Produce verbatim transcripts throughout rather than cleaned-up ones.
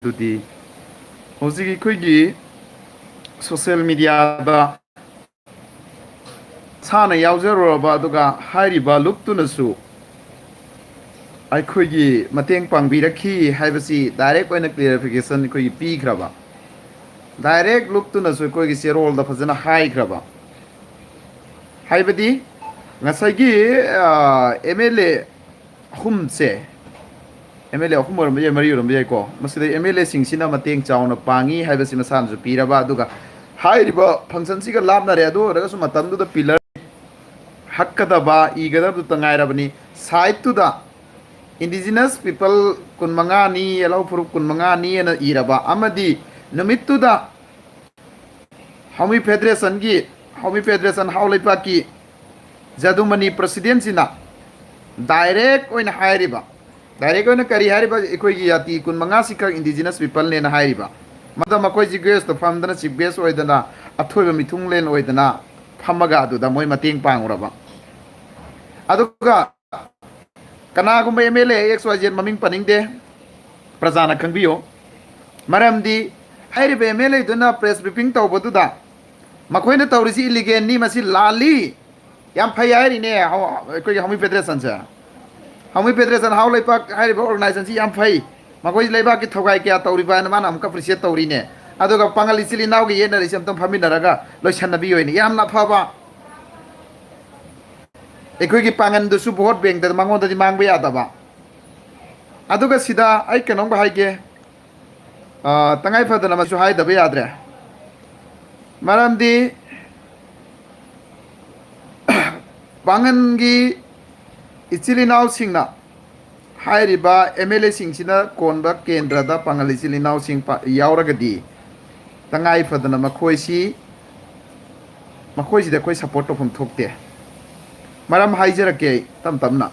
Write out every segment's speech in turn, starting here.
ꯑꯗꯨꯗꯤ ꯍꯧꯖꯤꯛ ꯑꯩꯈꯣꯏꯒꯤ ꯁꯣꯁꯤꯌꯦꯜ ꯃꯤꯗꯤꯌꯥꯗ ꯁꯥꯅ ꯌꯥꯎꯖꯔꯨꯔꯕ, ꯑꯗꯨꯒ ꯍꯥꯏꯔꯤꯕ ꯂꯨꯞꯇꯨꯅꯁꯨ ꯑꯩꯈꯣꯏꯒꯤ ꯃꯇꯦꯡ ꯄꯥꯡꯕꯤꯔꯛꯈꯤ ꯍꯥꯏꯕꯁꯤ ꯗꯥꯏꯔꯦꯛ ꯑꯣꯏꯅ ꯀ꯭ꯂꯦꯔꯤꯐꯤꯀꯦꯁꯟ ꯑꯩꯈꯣꯏꯒꯤ ꯄꯤꯈ꯭ꯔꯕ꯫ ꯗꯥꯏꯔꯦꯛ ꯂꯨꯞꯇꯨꯅꯁꯨ ꯑꯩꯈꯣꯏꯒꯤ ꯆꯦꯔꯣꯜꯗ ꯐꯖꯅ ꯍꯥꯏꯈ꯭ꯔꯕ꯫ ꯍꯥꯏꯕꯗꯤ ꯉꯁꯥꯏꯒꯤ ꯑꯦꯝ ꯑꯦꯜ ꯑꯦ ꯑꯍꯨꯝꯁꯦ, ꯑꯦꯝ ꯑꯦꯜ ꯑꯦ ꯑꯍꯨꯝ ꯑꯣꯏꯔꯝꯕ ꯌꯥꯏ, ꯃꯔꯤ ꯑꯣꯏꯔꯝꯕ ꯌꯥꯏꯀꯣ, ꯃꯁꯤꯗ ꯑꯦꯝ ꯑꯦꯜ ꯑꯦꯁꯤꯡꯁꯤꯅ ꯃꯇꯦꯡ ꯆꯥꯎꯅ ꯄꯥꯡꯉꯤ ꯍꯥꯏꯕꯁꯤ ꯃꯁꯥꯅꯁꯨ ꯄꯤꯔꯕ꯫ ꯑꯗꯨꯒ ꯍꯥꯏꯔꯤꯕ ꯐꯪꯁꯟꯁꯤꯒ ꯂꯥꯞꯅꯔꯦ, ꯑꯗꯨ ꯑꯣꯏꯔꯒꯁꯨ ꯃꯇꯝꯗꯨꯗ ꯄꯤꯂꯔ ꯍꯛꯀꯗꯕ, ꯏꯒꯗꯕꯗꯨꯇ ꯉꯥꯏꯔꯕꯅꯤ꯫ ꯁꯥꯏꯠꯇꯨꯗ ꯏꯟꯗꯤꯖꯤꯅꯁ ꯄꯤꯄꯜ ꯀꯨꯟꯃꯉꯥꯅꯤ, ꯌꯦꯜꯍꯧ ꯐꯨꯔꯨꯞ ꯀꯨꯟꯃꯉꯥꯅꯤ ꯑꯅ ꯏꯔꯕ ꯑꯃꯗꯤ ꯅꯨꯃꯤꯠꯇꯨꯗ ꯍꯥꯎꯃꯤ ꯐꯦꯗꯔꯦꯁꯟꯒꯤ, ꯍꯥꯎꯃꯤ ꯐꯦꯗꯔꯦꯁꯟ ꯍꯥꯎ ꯂꯩꯄꯥꯛꯀꯤ ꯖꯗꯨꯃꯅꯤ ꯄ꯭ꯔꯁꯤꯗꯦꯟꯁꯤꯅ ꯗꯥꯏꯔꯦꯛ ꯑꯣꯏꯅ ꯍꯥꯏꯔꯤꯕ, ꯗꯥꯏꯔꯦꯛ ꯑꯣꯏꯅ ꯀꯔꯤ ꯍꯥꯏꯔꯤꯕ, ꯑꯩꯈꯣꯏꯒꯤ ꯖꯥꯇꯤ ꯀꯨꯟꯃꯉꯥꯁꯤꯈꯛ ꯏꯟꯗꯤꯖꯤꯅꯁ ꯄꯤꯄꯜꯅꯦꯅ ꯍꯥꯏꯔꯤꯕ꯫ ꯃꯗ ꯃꯈꯣꯏꯁꯤ ꯒ꯭ꯔꯦꯁꯇ ꯐꯝꯗꯅ, ꯆꯤꯐ ꯒꯦꯁ ꯑꯣꯏꯗꯅ, ꯑꯊꯣꯏꯕ ꯃꯤꯊꯨꯡꯂꯦꯟ ꯑꯣꯏꯗꯅ ꯐꯝꯃꯒ ꯑꯗꯨꯗ ꯃꯣꯏ ꯃꯇꯦꯡ ꯄꯥꯡꯉꯨꯔꯕ꯫ ꯑꯗꯨꯒ ꯀꯅꯥꯒꯨꯝꯕ M L A X Y Z, ꯃꯃꯤꯡ ꯄꯟꯅꯤꯡꯗꯦ, ꯄ꯭ꯔꯖꯥꯅ ꯈꯪꯕꯤꯌꯨ꯫ ꯃꯔꯝꯗꯤ ꯍꯥꯏꯔꯤꯕ ꯑꯦꯝ ꯑꯦꯜ ꯑꯦꯗꯨꯅ ꯄ꯭ꯔꯦꯁ ꯕ꯭ꯔꯤꯐꯤꯡ ꯇꯧꯕꯗꯨꯗ ꯃꯈꯣꯏꯅ ꯇꯧꯔꯤꯁꯤ ꯏꯂꯤꯒꯦꯜꯅꯤ, ꯃꯁꯤ ꯂꯥꯜꯂꯤ, ꯌꯥꯝ ꯐꯩ ꯍꯥꯏꯔꯤꯅꯦ ꯍꯧ-, ꯑꯩꯈꯣꯏꯒꯤ ꯍꯧꯃꯤ ꯐꯦꯗꯔꯦꯁꯟꯁꯦ꯫ ꯍꯧꯃꯤ ꯐꯦꯗꯔꯦꯁꯟ ꯍꯥꯎ ꯂꯩꯄꯥꯛ ꯍꯥꯏꯔꯤꯕ ꯑꯣꯔꯒꯅꯥꯏꯖꯦꯁꯟꯁꯤ ꯌꯥꯝ ꯐꯩ, ꯃꯈꯣꯏ ꯂꯩꯕꯥꯛꯀꯤ ꯊꯧꯒꯥꯏ ꯀꯌꯥ ꯇꯧꯔꯤꯕ ꯍꯥꯏꯅ ꯃꯥꯅ ꯑꯃꯨꯛꯀ ꯑꯦꯄ꯭ꯔꯤꯁꯤꯌꯦꯠ ꯇꯧꯔꯤꯅꯦ꯫ ꯑꯗꯨꯒ ꯄꯥꯡꯒꯜ ꯏꯆꯤꯜ ꯏꯅꯥꯎꯒꯤ ꯌꯦꯠꯅꯔꯤꯁꯦ ꯑꯝꯇꯪ ꯐꯝꯃꯤꯟꯅꯔꯒ ꯂꯣꯏꯁꯟꯅꯕꯤꯌꯣꯏꯅꯦ, ꯌꯥꯝꯅ ꯑꯐꯕ꯫ ꯑꯩꯈꯣꯏꯒꯤ ꯄꯥꯡꯒꯟꯗꯨꯁꯨ ꯚꯣꯠ ꯕꯦꯡꯗ ꯃꯉꯣꯟꯗꯗꯤ ꯃꯥꯡꯕ ꯌꯥꯗꯕ꯫ ꯑꯗꯨꯒ ꯁꯤꯗ ꯑꯩ ꯀꯩꯅꯣꯝꯒ ꯍꯥꯏꯒꯦ, ꯑ, ꯇꯉꯥꯏ ꯐꯗꯅ ꯃꯁꯤꯁꯨ ꯍꯥꯏꯗꯕ ꯌꯥꯗ꯭ꯔꯦ꯫ ꯃꯔꯝꯗꯤ ꯄꯥꯡꯒꯟꯒꯤ ꯏꯆꯤꯜ ꯏꯅꯥꯎꯁꯤꯡꯅ ꯍꯥꯏꯔꯤꯕ ꯑꯦꯝ ꯑꯦꯜ ꯑꯦꯁꯤꯡꯁꯤꯅ ꯀꯣꯟꯕ ꯀꯦꯟꯗ꯭ꯔꯗ ꯄꯥꯡꯒꯜ ꯏꯆꯤꯜ ꯏꯅꯥꯎꯁꯤꯡ ꯄꯥ-, ꯌꯥꯎꯔꯒꯗꯤ ꯇꯉꯥꯏ ꯐꯗꯅ ꯃꯈꯣꯏꯁꯤ, ꯃꯈꯣꯏꯁꯤꯗ ꯑꯩꯈꯣꯏ ꯁꯄꯣꯔꯠ ꯇꯧꯐꯝ ꯊꯣꯛꯇꯦ꯫ ꯃꯔꯝ ꯍꯥꯏꯖꯔꯛꯀꯦ ꯑꯩ ꯇꯞ ꯇꯞꯅ꯫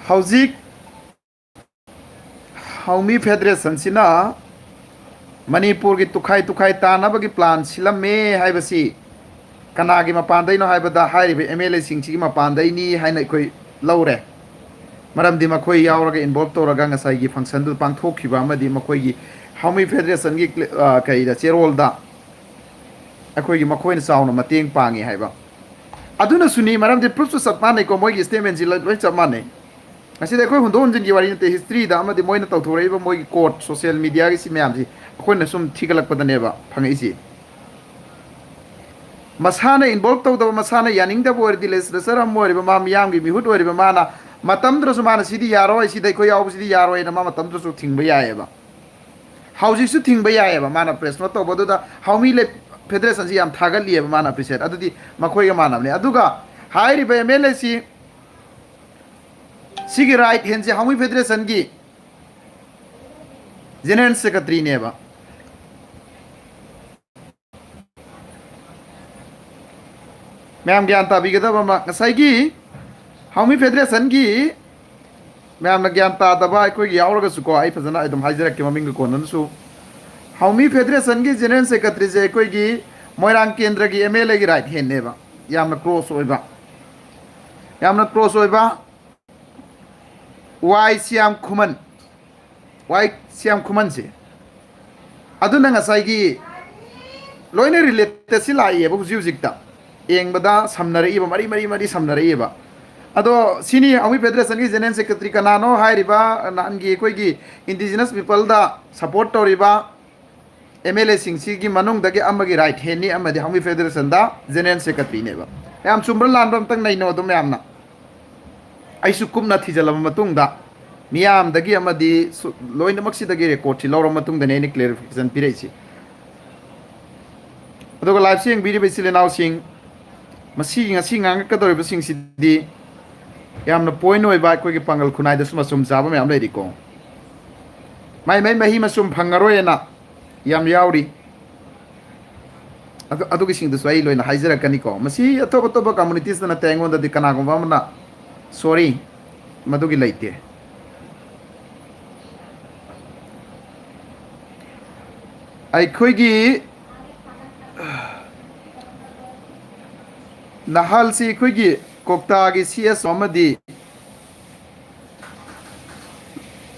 ꯍꯧꯖꯤꯛ ꯍꯥꯎꯃꯤ ꯐꯦꯗꯔꯦꯁꯟꯁꯤꯅ ꯃꯅꯤꯄꯨꯔꯒꯤ ꯇꯨꯈꯥꯏ ꯇꯨꯈꯥꯏ ꯇꯥꯅꯕꯒꯤ ꯄ꯭ꯂꯥꯟ ꯁꯤꯜꯂꯝꯃꯦ ꯍꯥꯏꯕꯁꯤ ꯀꯅꯥꯒꯤ ꯃꯄꯥꯟꯗꯩꯅꯣ ꯍꯥꯏꯕꯗ, ꯍꯥꯏꯔꯤꯕ ꯑꯦꯝ ꯑꯦꯜ ꯑꯦꯁꯤꯡꯁꯤꯒꯤ ꯃꯄꯥꯟꯗꯩꯅꯤ ꯍꯥꯏꯅ ꯑꯩꯈꯣꯏ ꯂꯧꯔꯦ꯫ ꯃꯔꯝꯗꯤ ꯃꯈꯣꯏ ꯌꯥꯎꯔꯒ, involve ꯇꯧꯔꯒ ꯉꯁꯥꯏꯒꯤ functionꯗꯨ ꯄꯥꯡꯊꯣꯛꯈꯤꯕ ꯑꯃꯗꯤ ꯃꯈꯣꯏꯒꯤ ꯍꯥꯎꯃꯤ Federationꯒꯤ, ꯑ, ꯀꯔꯤꯗ, ꯆꯦꯔꯣꯜꯗ ꯑꯩꯈꯣꯏꯒꯤ ꯃꯈꯣꯏꯅ ꯆꯥꯎꯅ ꯃꯇꯦꯡ ꯄꯥꯡꯉꯤ ꯍꯥꯏꯕ꯫ ꯑꯗꯨꯅꯁꯨꯅꯤ, ꯃꯔꯝꯗꯤ proofꯁꯨ ꯆꯞ ꯃꯥꯟꯅꯩꯀꯣ, ꯃꯣꯏꯒꯤ statementꯁꯤ ꯂꯣꯏ, ꯂꯣꯏ ꯆꯞ ꯃꯥꯟꯅꯩ꯫ ꯉꯁꯤꯗꯤ ꯑꯩꯈꯣꯏ ꯍꯨꯟꯗꯣꯛ ꯍꯨꯟꯖꯤꯟꯒꯤ ꯋꯥꯔꯤ ꯅꯠꯇꯦ, historyꯗ ꯑꯃꯗꯤ ꯃꯣꯏꯅ ꯇꯧꯊꯣꯔꯛꯏꯕ ꯃꯣꯏꯒꯤ court, social mediaꯒꯤ ꯁꯤ ꯃꯌꯥꯝꯁꯤ ꯑꯩꯈꯣꯏꯅ ꯁꯨꯝ ꯊꯤꯒꯠꯂꯛꯄꯗꯅꯦꯕ ꯐꯪꯉꯛꯏꯁꯤ꯫ ꯃꯁꯥꯅ involve ꯇꯧꯗꯕ, ꯃꯁꯥꯅ ꯌꯥꯅꯤꯡꯗꯕ ꯑꯣꯏꯔꯗꯤ, legislature ꯑꯃ ꯑꯣꯏꯔꯤꯕ, ꯃꯥ ꯃꯤꯌꯥꯝꯒꯤ ꯃꯤꯍꯨꯠ ꯑꯣꯏꯔꯤꯕ, ꯃꯥꯅ ꯃꯇꯝꯗꯨꯗꯁꯨ ꯃꯥꯅ "ꯁꯤꯗꯤ ꯌꯥꯔꯣꯏ, ꯁꯤꯗ ꯑꯩꯈꯣꯏ ꯌꯥꯎꯕꯁꯤꯗꯤ ꯌꯥꯔꯣꯏꯅ" ꯃꯥ ꯃꯇꯝꯗꯨꯗꯁꯨ ꯊꯤꯡꯕ ꯌꯥꯏꯑꯕ꯫ ꯍꯧꯖꯤꯛꯁꯨ ꯊꯤꯡꯕ ꯌꯥꯏꯑꯕ꯫ ꯃꯥꯅ press note ꯇꯧꯕꯗꯨꯗ ꯍꯥꯎꯃꯤ ꯂꯦ-, Federationꯁꯤ ꯌꯥꯝ ꯊꯥꯒꯠꯂꯤꯑꯕ ꯃꯥꯅ, appreciate꯫ ꯑꯗꯨꯗꯤ ꯃꯈꯣꯏꯒ ꯃꯥꯟꯅꯕꯅꯦ꯫ ꯑꯗꯨꯒ ꯍꯥꯏꯔꯤꯕ MLAꯁꯤ, ꯁꯤꯒꯤ right handꯁꯦ ꯍꯥꯎꯃꯤ Federationꯒꯤ General Secretaryꯅꯦꯕ꯫ ꯃꯌꯥꯝ ꯒ꯭ꯌꯥꯟ ꯇꯥꯕꯤꯒꯗꯕ ꯑꯃ, ꯉꯁꯥꯏꯒꯤ ꯍꯥꯎꯃꯤ Federationꯒꯤ ꯃꯌꯥꯝꯅ ꯒ꯭ꯌꯥꯟ ꯇꯥꯗꯕ ꯑꯩꯈꯣꯏꯒꯤ ꯌꯥꯎꯔꯒꯁꯨꯀꯣ, ꯑꯩ ꯐꯖꯅ ꯑꯗꯨꯝ ꯍꯥꯏꯖꯔꯛꯀꯦ ꯃꯃꯤꯡꯒ ꯀꯣꯟꯅꯅꯁꯨ꯫ ꯍꯥꯎꯃꯤ Federationꯒꯤ General Secretaryꯁꯦ ꯑꯩꯈꯣꯏꯒꯤ ꯃꯣꯏꯔꯥꯡ ꯀꯦꯟꯗ꯭ꯔꯒꯤ MLAꯒꯤ right handꯅꯦꯕ꯫ ꯌꯥꯝꯅ close ꯑꯣꯏꯕ, ꯌꯥꯝꯅ close ꯑꯣꯏꯕ ꯋꯥꯏ ꯁ꯭ꯌꯥꯝ ꯈꯨꯃꯟ, ꯋꯥꯏ ꯁ꯭ꯌꯥꯝ ꯈꯨꯃꯟꯁꯦ꯫ ꯑꯗꯨꯅ ꯉꯁꯥꯏꯒꯤ ꯂꯣꯏꯅ related ꯁꯤ ꯂꯥꯛꯏꯑꯕ ꯍꯧꯖꯤꯛ ꯍꯧꯖꯤꯛꯇ꯫ ꯌꯦꯡꯕꯗ ꯁꯝꯅꯔꯛꯏꯕ, ꯃꯔꯤ, ꯃꯔꯤ, ꯃꯔꯤ ꯁꯝꯅꯔꯛꯏꯕ꯫ ꯑꯗꯣ ꯁꯤꯅꯤ ꯍꯥꯎꯃꯤ Federationꯒꯤ General Secretary ꯀꯅꯥꯅꯣ ꯍꯥꯏꯔꯤꯕ, ꯅꯍꯥꯟꯒꯤ ꯑꯩꯈꯣꯏꯒꯤ indigenous peopleꯗ support ꯇꯧꯔꯤꯕ MLAꯁꯤꯡꯁꯤꯒꯤ ꯃꯅꯨꯡꯗꯒꯤ ꯑꯃꯒꯤ right handꯅꯤ ꯑꯃꯗꯤ ꯍꯥꯎꯃꯤ Federationꯗ General Secretaryꯅꯦꯕ꯫ ꯌꯥꯝ ꯆꯨꯝꯕ꯭ꯔꯥ ꯂꯥꯟꯕ꯭ꯔꯥ ꯑꯝꯇꯪ ꯅꯩꯅꯧ ꯑꯗꯨꯝ ꯃꯌꯥꯝꯅ꯫ ꯑꯩꯁꯨ ꯀꯨꯞꯅ ꯊꯤꯖꯤꯜꯂꯕ ꯃꯇꯨꯡꯗ, ꯃꯤꯌꯥꯝꯗꯒꯤ ꯑꯃꯗꯤ ꯁꯨ-, ꯂꯣꯏꯅꯃꯛꯁꯤꯗꯒꯤ recordꯁꯤ ꯂꯧꯔꯕ ꯃꯇꯨꯡꯗꯅꯤ ꯑꯩꯅ clarification ꯄꯤꯔꯛꯏꯁꯤ꯫ ꯑꯗꯨꯒ liveꯁꯤ ꯌꯦꯡꯕꯤꯔꯤꯕ ꯏꯆꯤꯜ ꯏꯅꯥꯎꯁꯤꯡ, ꯃꯁꯤꯒꯤ ꯉꯁꯤ ꯉꯥꯡꯉꯛꯀꯗꯧꯔꯤꯕꯁꯤꯡꯁꯤꯗꯤ ꯌꯥꯝꯅ point ꯑꯣꯏꯕ ꯑꯩꯈꯣꯏꯒꯤ ꯄꯥꯡꯒꯜ ꯈꯨꯟꯅꯥꯏꯗꯁꯨ ꯃꯆꯨꯝ ꯆꯥꯕ ꯃꯌꯥꯝ ꯂꯩꯔꯤꯀꯣ꯫ ꯃꯥꯏ ꯃꯥꯏ ꯃꯍꯤ ꯃꯆꯨꯝ ꯐꯪꯉꯔꯣꯏꯅ ꯌꯥꯝ ꯌꯥꯎꯔꯤ꯫ ꯑꯗꯨ, ꯑꯗꯨꯒꯤꯁꯤꯡꯗꯨꯁꯨ ꯑꯩ ꯂꯣꯏꯅ ꯍꯥꯏꯖꯔꯛꯀꯅꯤꯀꯣ꯫ ꯃꯁꯤ ꯑꯇꯣꯞ ꯑꯇꯣꯞꯄ communitiesꯇ ꯅꯠꯇꯦ, ꯑꯩꯉꯣꯟꯗꯗꯤ ꯀꯅꯥꯒꯨꯝꯕ ꯑꯃꯅ, sorry, ꯃꯗꯨꯒꯤ ꯂꯩꯇꯦ꯫ ꯑꯩꯈꯣꯏꯒꯤ ꯅꯍꯥꯜꯁꯤ ꯑꯩꯈꯣꯏꯒꯤ ꯀꯣꯛꯇꯥꯒꯤ CSO ꯑꯃꯗꯤ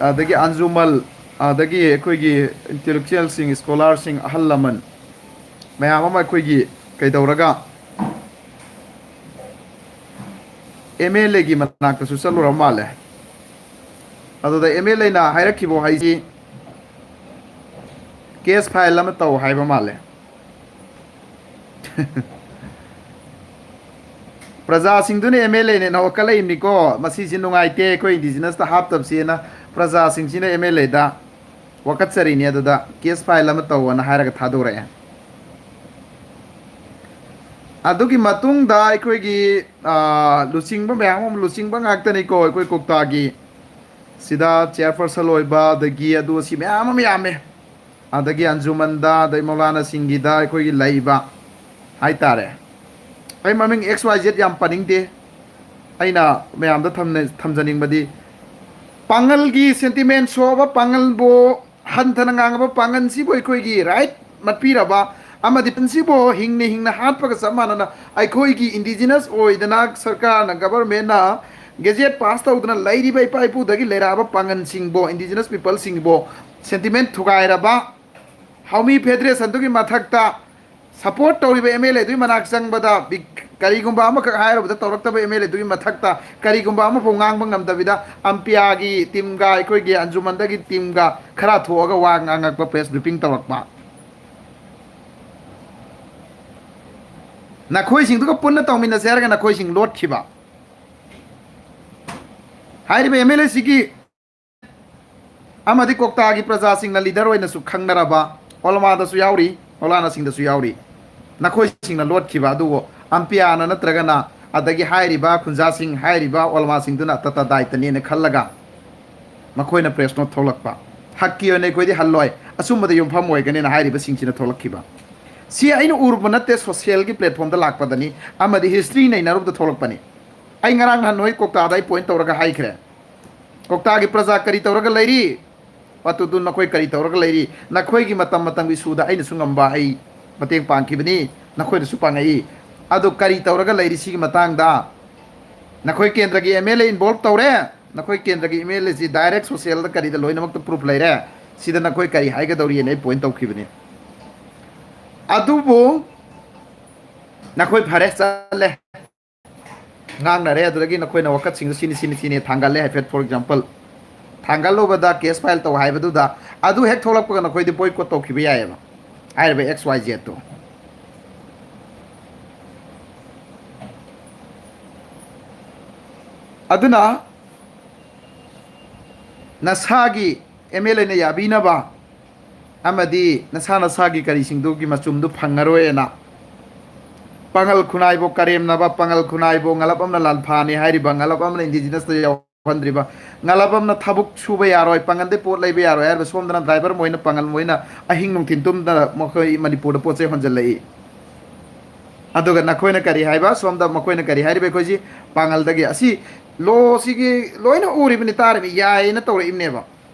ꯑꯗꯒꯤ ꯑꯟꯖꯨꯃꯜ, ꯑꯗꯒꯤ ꯑꯩꯈꯣꯏꯒꯤ ꯏꯟꯇꯦꯂꯦꯛꯆꯨꯋꯦꯜꯁꯤꯡ, ꯁ꯭ꯀꯣꯂꯥꯔꯁꯤꯡ, ꯑꯍꯜ ꯂꯃꯟ ꯃꯌꯥꯝ ꯑꯃ ꯑꯩꯈꯣꯏꯒꯤ ꯀꯩꯗꯧꯔꯒ ꯑꯦꯝ ꯑꯦꯜ ꯑꯦꯒꯤ ꯃꯅꯥꯛꯇꯁꯨ ꯆꯠꯂꯨꯔ ꯃꯥꯜꯂꯦ꯫ ꯑꯗꯨꯗ ꯑꯦꯝ ꯑꯦꯜ ꯑꯦꯅ ꯍꯥꯏꯔꯛꯈꯤꯕ ꯍꯥꯏꯁꯤ ꯀꯦꯁ ꯐꯥꯏꯜ ꯑꯃ ꯇꯧ ꯍꯥꯏꯕ ꯃꯥꯜꯂꯦ꯫ ꯄ꯭ꯔꯖꯥꯁꯤꯡꯗꯨꯅ ꯑꯦꯝ ꯑꯦꯜ ꯑꯦꯅꯦꯅ ꯋꯥꯀꯠꯂꯛꯏꯕꯅꯤꯀꯣ, ꯃꯁꯤꯁꯤ ꯅꯨꯡꯉꯥꯏꯇꯦ, ꯑꯩꯈꯣꯏ ꯏꯟꯗꯤꯖꯤꯅꯁꯇ ꯍꯥꯞꯇꯕꯁꯦꯅ ꯄ꯭ꯔꯖꯥꯁꯤꯡꯁꯤꯅ ꯑꯦꯝ ꯑꯦꯜ ꯑꯦꯗ ꯋꯥꯀꯠꯆꯔꯤꯅꯦ꯫ ꯑꯗꯨꯗ ꯀꯦꯁ ꯐꯥꯏꯜ ꯑꯃ ꯇꯧꯑꯣꯅ ꯍꯥꯏꯔꯒ ꯊꯥꯗꯣꯔꯛꯑꯦ꯫ ꯑꯗꯨꯒꯤ ꯃꯇꯨꯡꯗ ꯑꯩꯈꯣꯏꯒꯤ ꯂꯨꯆꯤꯡꯕ ꯃꯌꯥꯝ ꯑꯃ, ꯂꯨꯆꯤꯡꯕ ꯉꯥꯛꯇꯅꯤꯀꯣ ꯑꯩꯈꯣꯏ ꯀꯣꯛꯇꯥꯒꯤ꯫ ꯁꯤꯗ ꯆꯤꯌꯥꯔꯄꯔꯁꯟ ꯑꯣꯏꯕ, ꯑꯗꯒꯤ ꯑꯗꯨ ꯑꯁꯤ ꯃꯌꯥꯝ ꯑꯃ ꯌꯥꯝꯃꯦ꯫ ꯑꯗꯒꯤ ꯑꯟꯖꯨꯃꯟꯗ, ꯑꯗꯩ ꯃꯧꯂꯥꯅꯥꯁꯤꯡꯒꯤꯗ ꯑꯩꯈꯣꯏꯒꯤ ꯂꯩꯕ ꯍꯥꯏꯇꯥꯔꯦ꯫ ꯑꯩ ꯃꯃꯤꯡ ꯑꯦꯛꯁ ꯋꯥꯏ ꯖꯦꯠ ꯌꯥꯝ ꯄꯟꯅꯤꯡꯗꯦ꯫ ꯑꯩꯅ ꯃꯌꯥꯝꯗ ꯊꯝꯖꯅꯤꯡꯕꯗꯤ, ꯄꯥꯡꯒꯜꯒꯤ ꯁꯦꯟꯇꯤꯃꯦꯟ ꯁꯣꯛꯑꯕ, ꯄꯥꯡꯒꯜꯕꯨ ꯍꯟꯊꯅ ꯉꯥꯡꯉꯕ, ꯄꯥꯡꯒꯜꯁꯤꯕꯨ ꯑꯩꯈꯣꯏꯒꯤ ꯔꯥꯏꯠ ꯃꯠꯄꯤꯔꯕ ꯑꯃꯗꯤ ꯄꯥꯡꯒꯜꯁꯤꯕꯨ ꯍꯤꯡꯅ ꯍꯤꯡꯅ ꯍꯥꯠꯄꯒ ꯆꯞ ꯃꯥꯟꯅꯅ ꯑꯩꯈꯣꯏꯒꯤ ꯏꯟꯗꯤꯖꯤꯅꯁ ꯑꯣꯏꯗꯅ ꯁꯔꯀꯥꯔꯅ, ꯒꯕꯔꯃꯦꯟꯅ ꯒꯦꯖꯦꯠ ꯄꯥꯁ ꯇꯧꯗꯅ ꯂꯩꯔꯤꯕ ꯏꯄꯥ ꯏꯄꯨꯗꯒꯤ ꯂꯩꯔꯛꯑꯕ ꯄꯥꯡꯒꯜꯁꯤꯡꯕꯨ, ꯏꯟꯗꯤꯖꯤꯅꯁ ꯄꯤꯄꯜꯁꯤꯡꯕꯨ ꯁꯦꯟꯇꯤꯃꯦꯟ ꯊꯨꯒꯥꯏꯔꯕ, ꯍꯥꯎꯃꯤ ꯐꯦꯗꯔꯦꯁꯟꯗꯨꯒꯤ ꯃꯊꯛꯇ ꯁꯄꯣꯔꯠ ꯇꯧꯔꯤꯕ ꯑꯦꯝ ꯑꯦꯜ ꯑꯦꯗꯨꯒꯤ ꯃꯅꯥꯛ ꯆꯪꯕꯗ ꯕꯤꯛ-, ꯀꯔꯤꯒꯨꯝꯕ ꯑꯃꯈꯛ ꯍꯥꯏꯔꯨꯕꯗ ꯇꯧꯔꯛꯇꯕ ꯑꯦꯝ ꯑꯦꯜ ꯑꯦꯗꯨꯒꯤ ꯃꯊꯛꯇ ꯀꯔꯤꯒꯨꯝꯕ ꯑꯃꯐꯥꯎ ꯉꯥꯡꯕ ꯉꯝꯗꯕꯤꯗ ꯑꯝꯄꯤꯌꯥꯒꯤ ꯇꯤꯝꯒ ꯑꯩꯈꯣꯏꯒꯤ ꯑꯟꯖꯨꯃꯟꯗꯒꯤ ꯇꯤꯝꯒ ꯈꯔ ꯊꯣꯛꯑꯒ ꯋꯥ ꯉꯥꯡꯉꯛꯄ, ꯄ꯭ꯔꯦꯁ ꯕ꯭ꯔꯤꯐꯤꯡ ꯇꯧꯔꯛꯄ꯫ ꯅꯈꯣꯏꯁꯤꯡꯗꯨꯒ ꯄꯨꯟꯅ ꯇꯧꯃꯤꯟꯅꯁꯦ ꯍꯥꯏꯔꯒ ꯅꯈꯣꯏꯁꯤꯡ ꯂꯣꯠꯈꯤꯕ꯫ ꯍꯥꯏꯔꯤꯕ ꯑꯦꯝ ꯑꯦꯜ ꯑꯦꯁꯤꯒꯤ ꯑꯃꯗꯤ ꯀꯣꯛꯇꯥꯒꯤ ꯄ꯭ꯔꯖꯥꯁꯤꯡꯅ ꯂꯤꯗꯔ ꯑꯣꯏꯅꯁꯨ ꯈꯪꯅꯔꯕ ꯑꯣꯂꯃꯥꯗꯁꯨ ꯌꯥꯎꯔꯤ, ꯃꯧꯂꯥꯅꯥꯁꯤꯡꯗꯁꯨ ꯌꯥꯎꯔꯤ꯫ ꯅꯈꯣꯏꯁꯤꯡꯅ ꯂꯣꯠꯈꯤꯕ ꯑꯗꯨꯕꯨ ꯑꯝꯄꯤꯌꯥꯅ ꯅꯠꯇ꯭ꯔꯒꯅ ꯑꯗꯒꯤ ꯍꯥꯏꯔꯤꯕ ꯈꯨꯟꯖꯥꯁꯤꯡ, ꯍꯥꯏꯔꯤꯕ ꯑꯣꯂꯃꯥꯁꯤꯡꯗꯨꯅ ꯇꯇꯥ ꯗꯥꯏꯇꯅꯦꯅ ꯈꯜꯂꯒ ꯃꯈꯣꯏꯅ ꯄ꯭ꯔꯦꯁ ꯅꯣꯠ ꯊꯣꯛꯂꯛꯄ꯫ ꯍꯛꯀꯤ ꯑꯣꯏꯅ ꯑꯩꯈꯣꯏꯗꯤ ꯍꯜꯂꯣꯏ, ꯑꯆꯨꯝꯕꯗ ꯌꯨꯝꯐꯝ ꯑꯣꯏꯒꯅꯤꯅ ꯍꯥꯏꯔꯤꯕꯁꯤꯡꯁꯤꯅ ꯊꯣꯛꯂꯛꯈꯤꯕ꯫ ꯁꯤ ꯑꯩꯅ ꯎꯔꯨꯕ ꯅꯠꯇꯦ, ꯁꯣꯁꯤꯌꯦꯜꯒꯤ ꯄ꯭ꯂꯦꯠꯐꯣꯝꯗ ꯂꯥꯛꯄꯗꯅꯤ ꯑꯃꯗꯤ ꯍꯤꯁꯇ꯭ꯔꯤ ꯅꯩꯅꯔꯨꯕꯗ ꯊꯣꯛꯂꯛꯄꯅꯤ꯫ ꯑꯩ ꯉꯔꯥꯡ ꯅꯍꯥꯟ ꯅꯣꯏ ꯀꯣꯛꯇꯥꯗ ꯑꯩ ꯄꯣꯏꯟꯠ ꯇꯧꯔꯒ ꯍꯥꯏꯈ꯭ꯔꯦ꯫ ꯀꯣꯛꯇꯥꯒꯤ ꯄ꯭ꯔꯖꯥ ꯀꯔꯤ ꯇꯧꯔꯒ ꯂꯩꯔꯤ? ꯄꯥꯇꯨꯗꯨ ꯅꯈꯣꯏ ꯀꯔꯤ ꯇꯧꯔꯒ ꯂꯩꯔꯤ? ꯅꯈꯣꯏꯒꯤ ꯃꯇꯝ ꯃꯇꯝꯒꯤ ꯏꯁꯨꯗ ꯑꯩꯅꯁꯨ ꯉꯝꯕ ꯑꯩ ꯃꯇꯦꯡ ꯄꯥꯡꯈꯤꯕꯅꯤ, ꯅꯈꯣꯏꯅꯁꯨ ꯄꯥꯡꯉꯛꯏ꯫ ꯑꯗꯨ ꯀꯔꯤ ꯇꯧꯔꯒ ꯂꯩꯔꯤ ꯁꯤꯒꯤ ꯃꯇꯥꯡꯗ? ꯅꯈꯣꯏ ꯀꯦꯟꯗ꯭ꯔꯒꯤ ꯑꯦꯝ ꯑꯦꯜ ꯑꯦ ꯏꯟꯚꯣꯜꯕ ꯇꯧꯔꯦ, ꯅꯈꯣꯏ ꯀꯦꯟꯗ꯭ꯔꯒꯤ ꯑꯦꯝ ꯑꯦꯜ ꯑꯦꯁꯤ ꯗꯥꯏꯔꯦꯛ ꯁꯣꯁꯤꯌꯦꯜꯗ ꯀꯔꯤꯗ ꯂꯣꯏꯅꯃꯛꯇ ꯄ꯭ꯔꯨꯐ ꯂꯩꯔꯦ, ꯁꯤꯗ ꯅꯈꯣꯏ ꯀꯔꯤ ꯍꯥꯏꯒꯗꯧꯔꯤꯅ ꯑꯩ ꯄꯣꯏꯟ ꯇꯧꯈꯤꯕꯅꯤ꯫ ꯑꯗꯨꯕꯨ ꯅꯈꯣꯏ ꯐꯔꯦ, ꯆꯠꯂꯦ, ꯉꯥꯡꯅꯔꯦ, ꯑꯗꯨꯗꯒꯤ ꯅꯈꯣꯏꯅ ꯋꯥꯀꯠꯁꯤꯡꯗꯨ ꯁꯤꯅꯤ, ꯁꯤꯅꯤ, ꯁꯤꯅꯤ ꯊꯥꯡꯒꯠꯂꯦ, ꯍꯥꯏꯐꯦꯠ, ꯐꯣꯔ ꯑꯦꯛꯖꯥꯝꯄꯜ, ꯊꯥꯡꯒꯠꯂꯨꯕꯗ, ꯀꯦꯁ ꯐꯥꯏꯜ ꯇꯧ ꯍꯥꯏꯕꯗꯨꯗ, ꯑꯗꯨ ꯍꯦꯛ ꯊꯣꯛꯂꯛꯄꯒ ꯅꯈꯣꯏꯗꯤ ꯕꯣꯏꯀꯣꯠ ꯇꯧꯈꯤꯕ ꯌꯥꯏꯑꯕ, ꯍꯥꯏꯔꯤꯕ ꯑꯦꯛꯁ ꯋꯥꯏ ꯖꯦꯠꯇꯣ꯫ ꯑꯗꯨꯅ ꯅꯁꯥꯒꯤ ꯑꯦꯝ ꯑꯦꯜ ꯑꯦꯅ ꯌꯥꯕꯤꯅꯕ ꯑꯃꯗꯤ ꯅꯁꯥ ꯅꯁꯥꯒꯤ ꯀꯔꯤꯁꯤꯡꯗꯨꯒꯤ ꯃꯆꯨꯝꯗꯨ ꯐꯪꯉꯔꯣꯏꯅ, ꯄꯥꯉꯜ ꯈꯨꯟꯅꯥꯏꯕꯨ ꯀꯔꯦꯝꯅꯕ, ꯄꯥꯉꯜ ꯈꯨꯟꯅꯥꯏꯕꯨ ꯉꯂꯞ ꯑꯃꯅ ꯂꯥꯟꯐꯥꯅꯤ ꯍꯥꯏꯔꯤꯕ, ꯉꯂꯞ ꯑꯃꯅ ꯏꯟꯗꯤꯖꯤꯅꯁꯇ ꯌꯥꯎꯍꯟꯗ꯭ꯔꯤꯕ, ꯉꯂꯞ ꯑꯃꯅ ꯊꯕꯛ ꯁꯨꯕ ꯌꯥꯔꯣꯏ, ꯄꯥꯉꯜꯗꯩ ꯄꯣꯠ ꯂꯩꯕ ꯌꯥꯔꯣꯏ ꯍꯥꯏꯔꯤꯕ, ꯁꯣꯝꯗꯅ ꯗ꯭ꯔꯥꯏꯚꯔ ꯃꯣꯏꯅ ꯄꯥꯉꯜ ꯃꯣꯏꯅ ꯑꯍꯤꯡ ꯅꯨꯡꯊꯤꯟ ꯇꯨꯝꯗꯅ ꯃꯈꯣꯏ ꯃꯅꯤꯄꯨꯔꯗ ꯄꯣꯠ ꯆꯩ ꯍꯣꯟꯖꯜꯂꯛꯏ꯫ ꯑꯗꯨꯒ ꯅꯈꯣꯏꯅ ꯀꯔꯤ ꯍꯥꯏꯕ? ꯁꯣꯝꯗ ꯃꯈꯣꯏꯅ ꯀꯔꯤ ꯍꯥꯏꯔꯤꯕ? ꯑꯩꯈꯣꯏꯁꯤ ꯄꯥꯉꯜꯗꯒꯤ, ꯑꯁꯤ ꯂꯣꯁꯤꯒꯤ ꯂꯣꯏꯅ ꯎꯔꯤꯕꯅꯤ, ꯇꯥꯔꯤꯕꯅꯤ, ꯌꯥꯏꯌꯦꯅ ꯇꯧꯔꯛꯏꯕꯅꯦꯕ꯫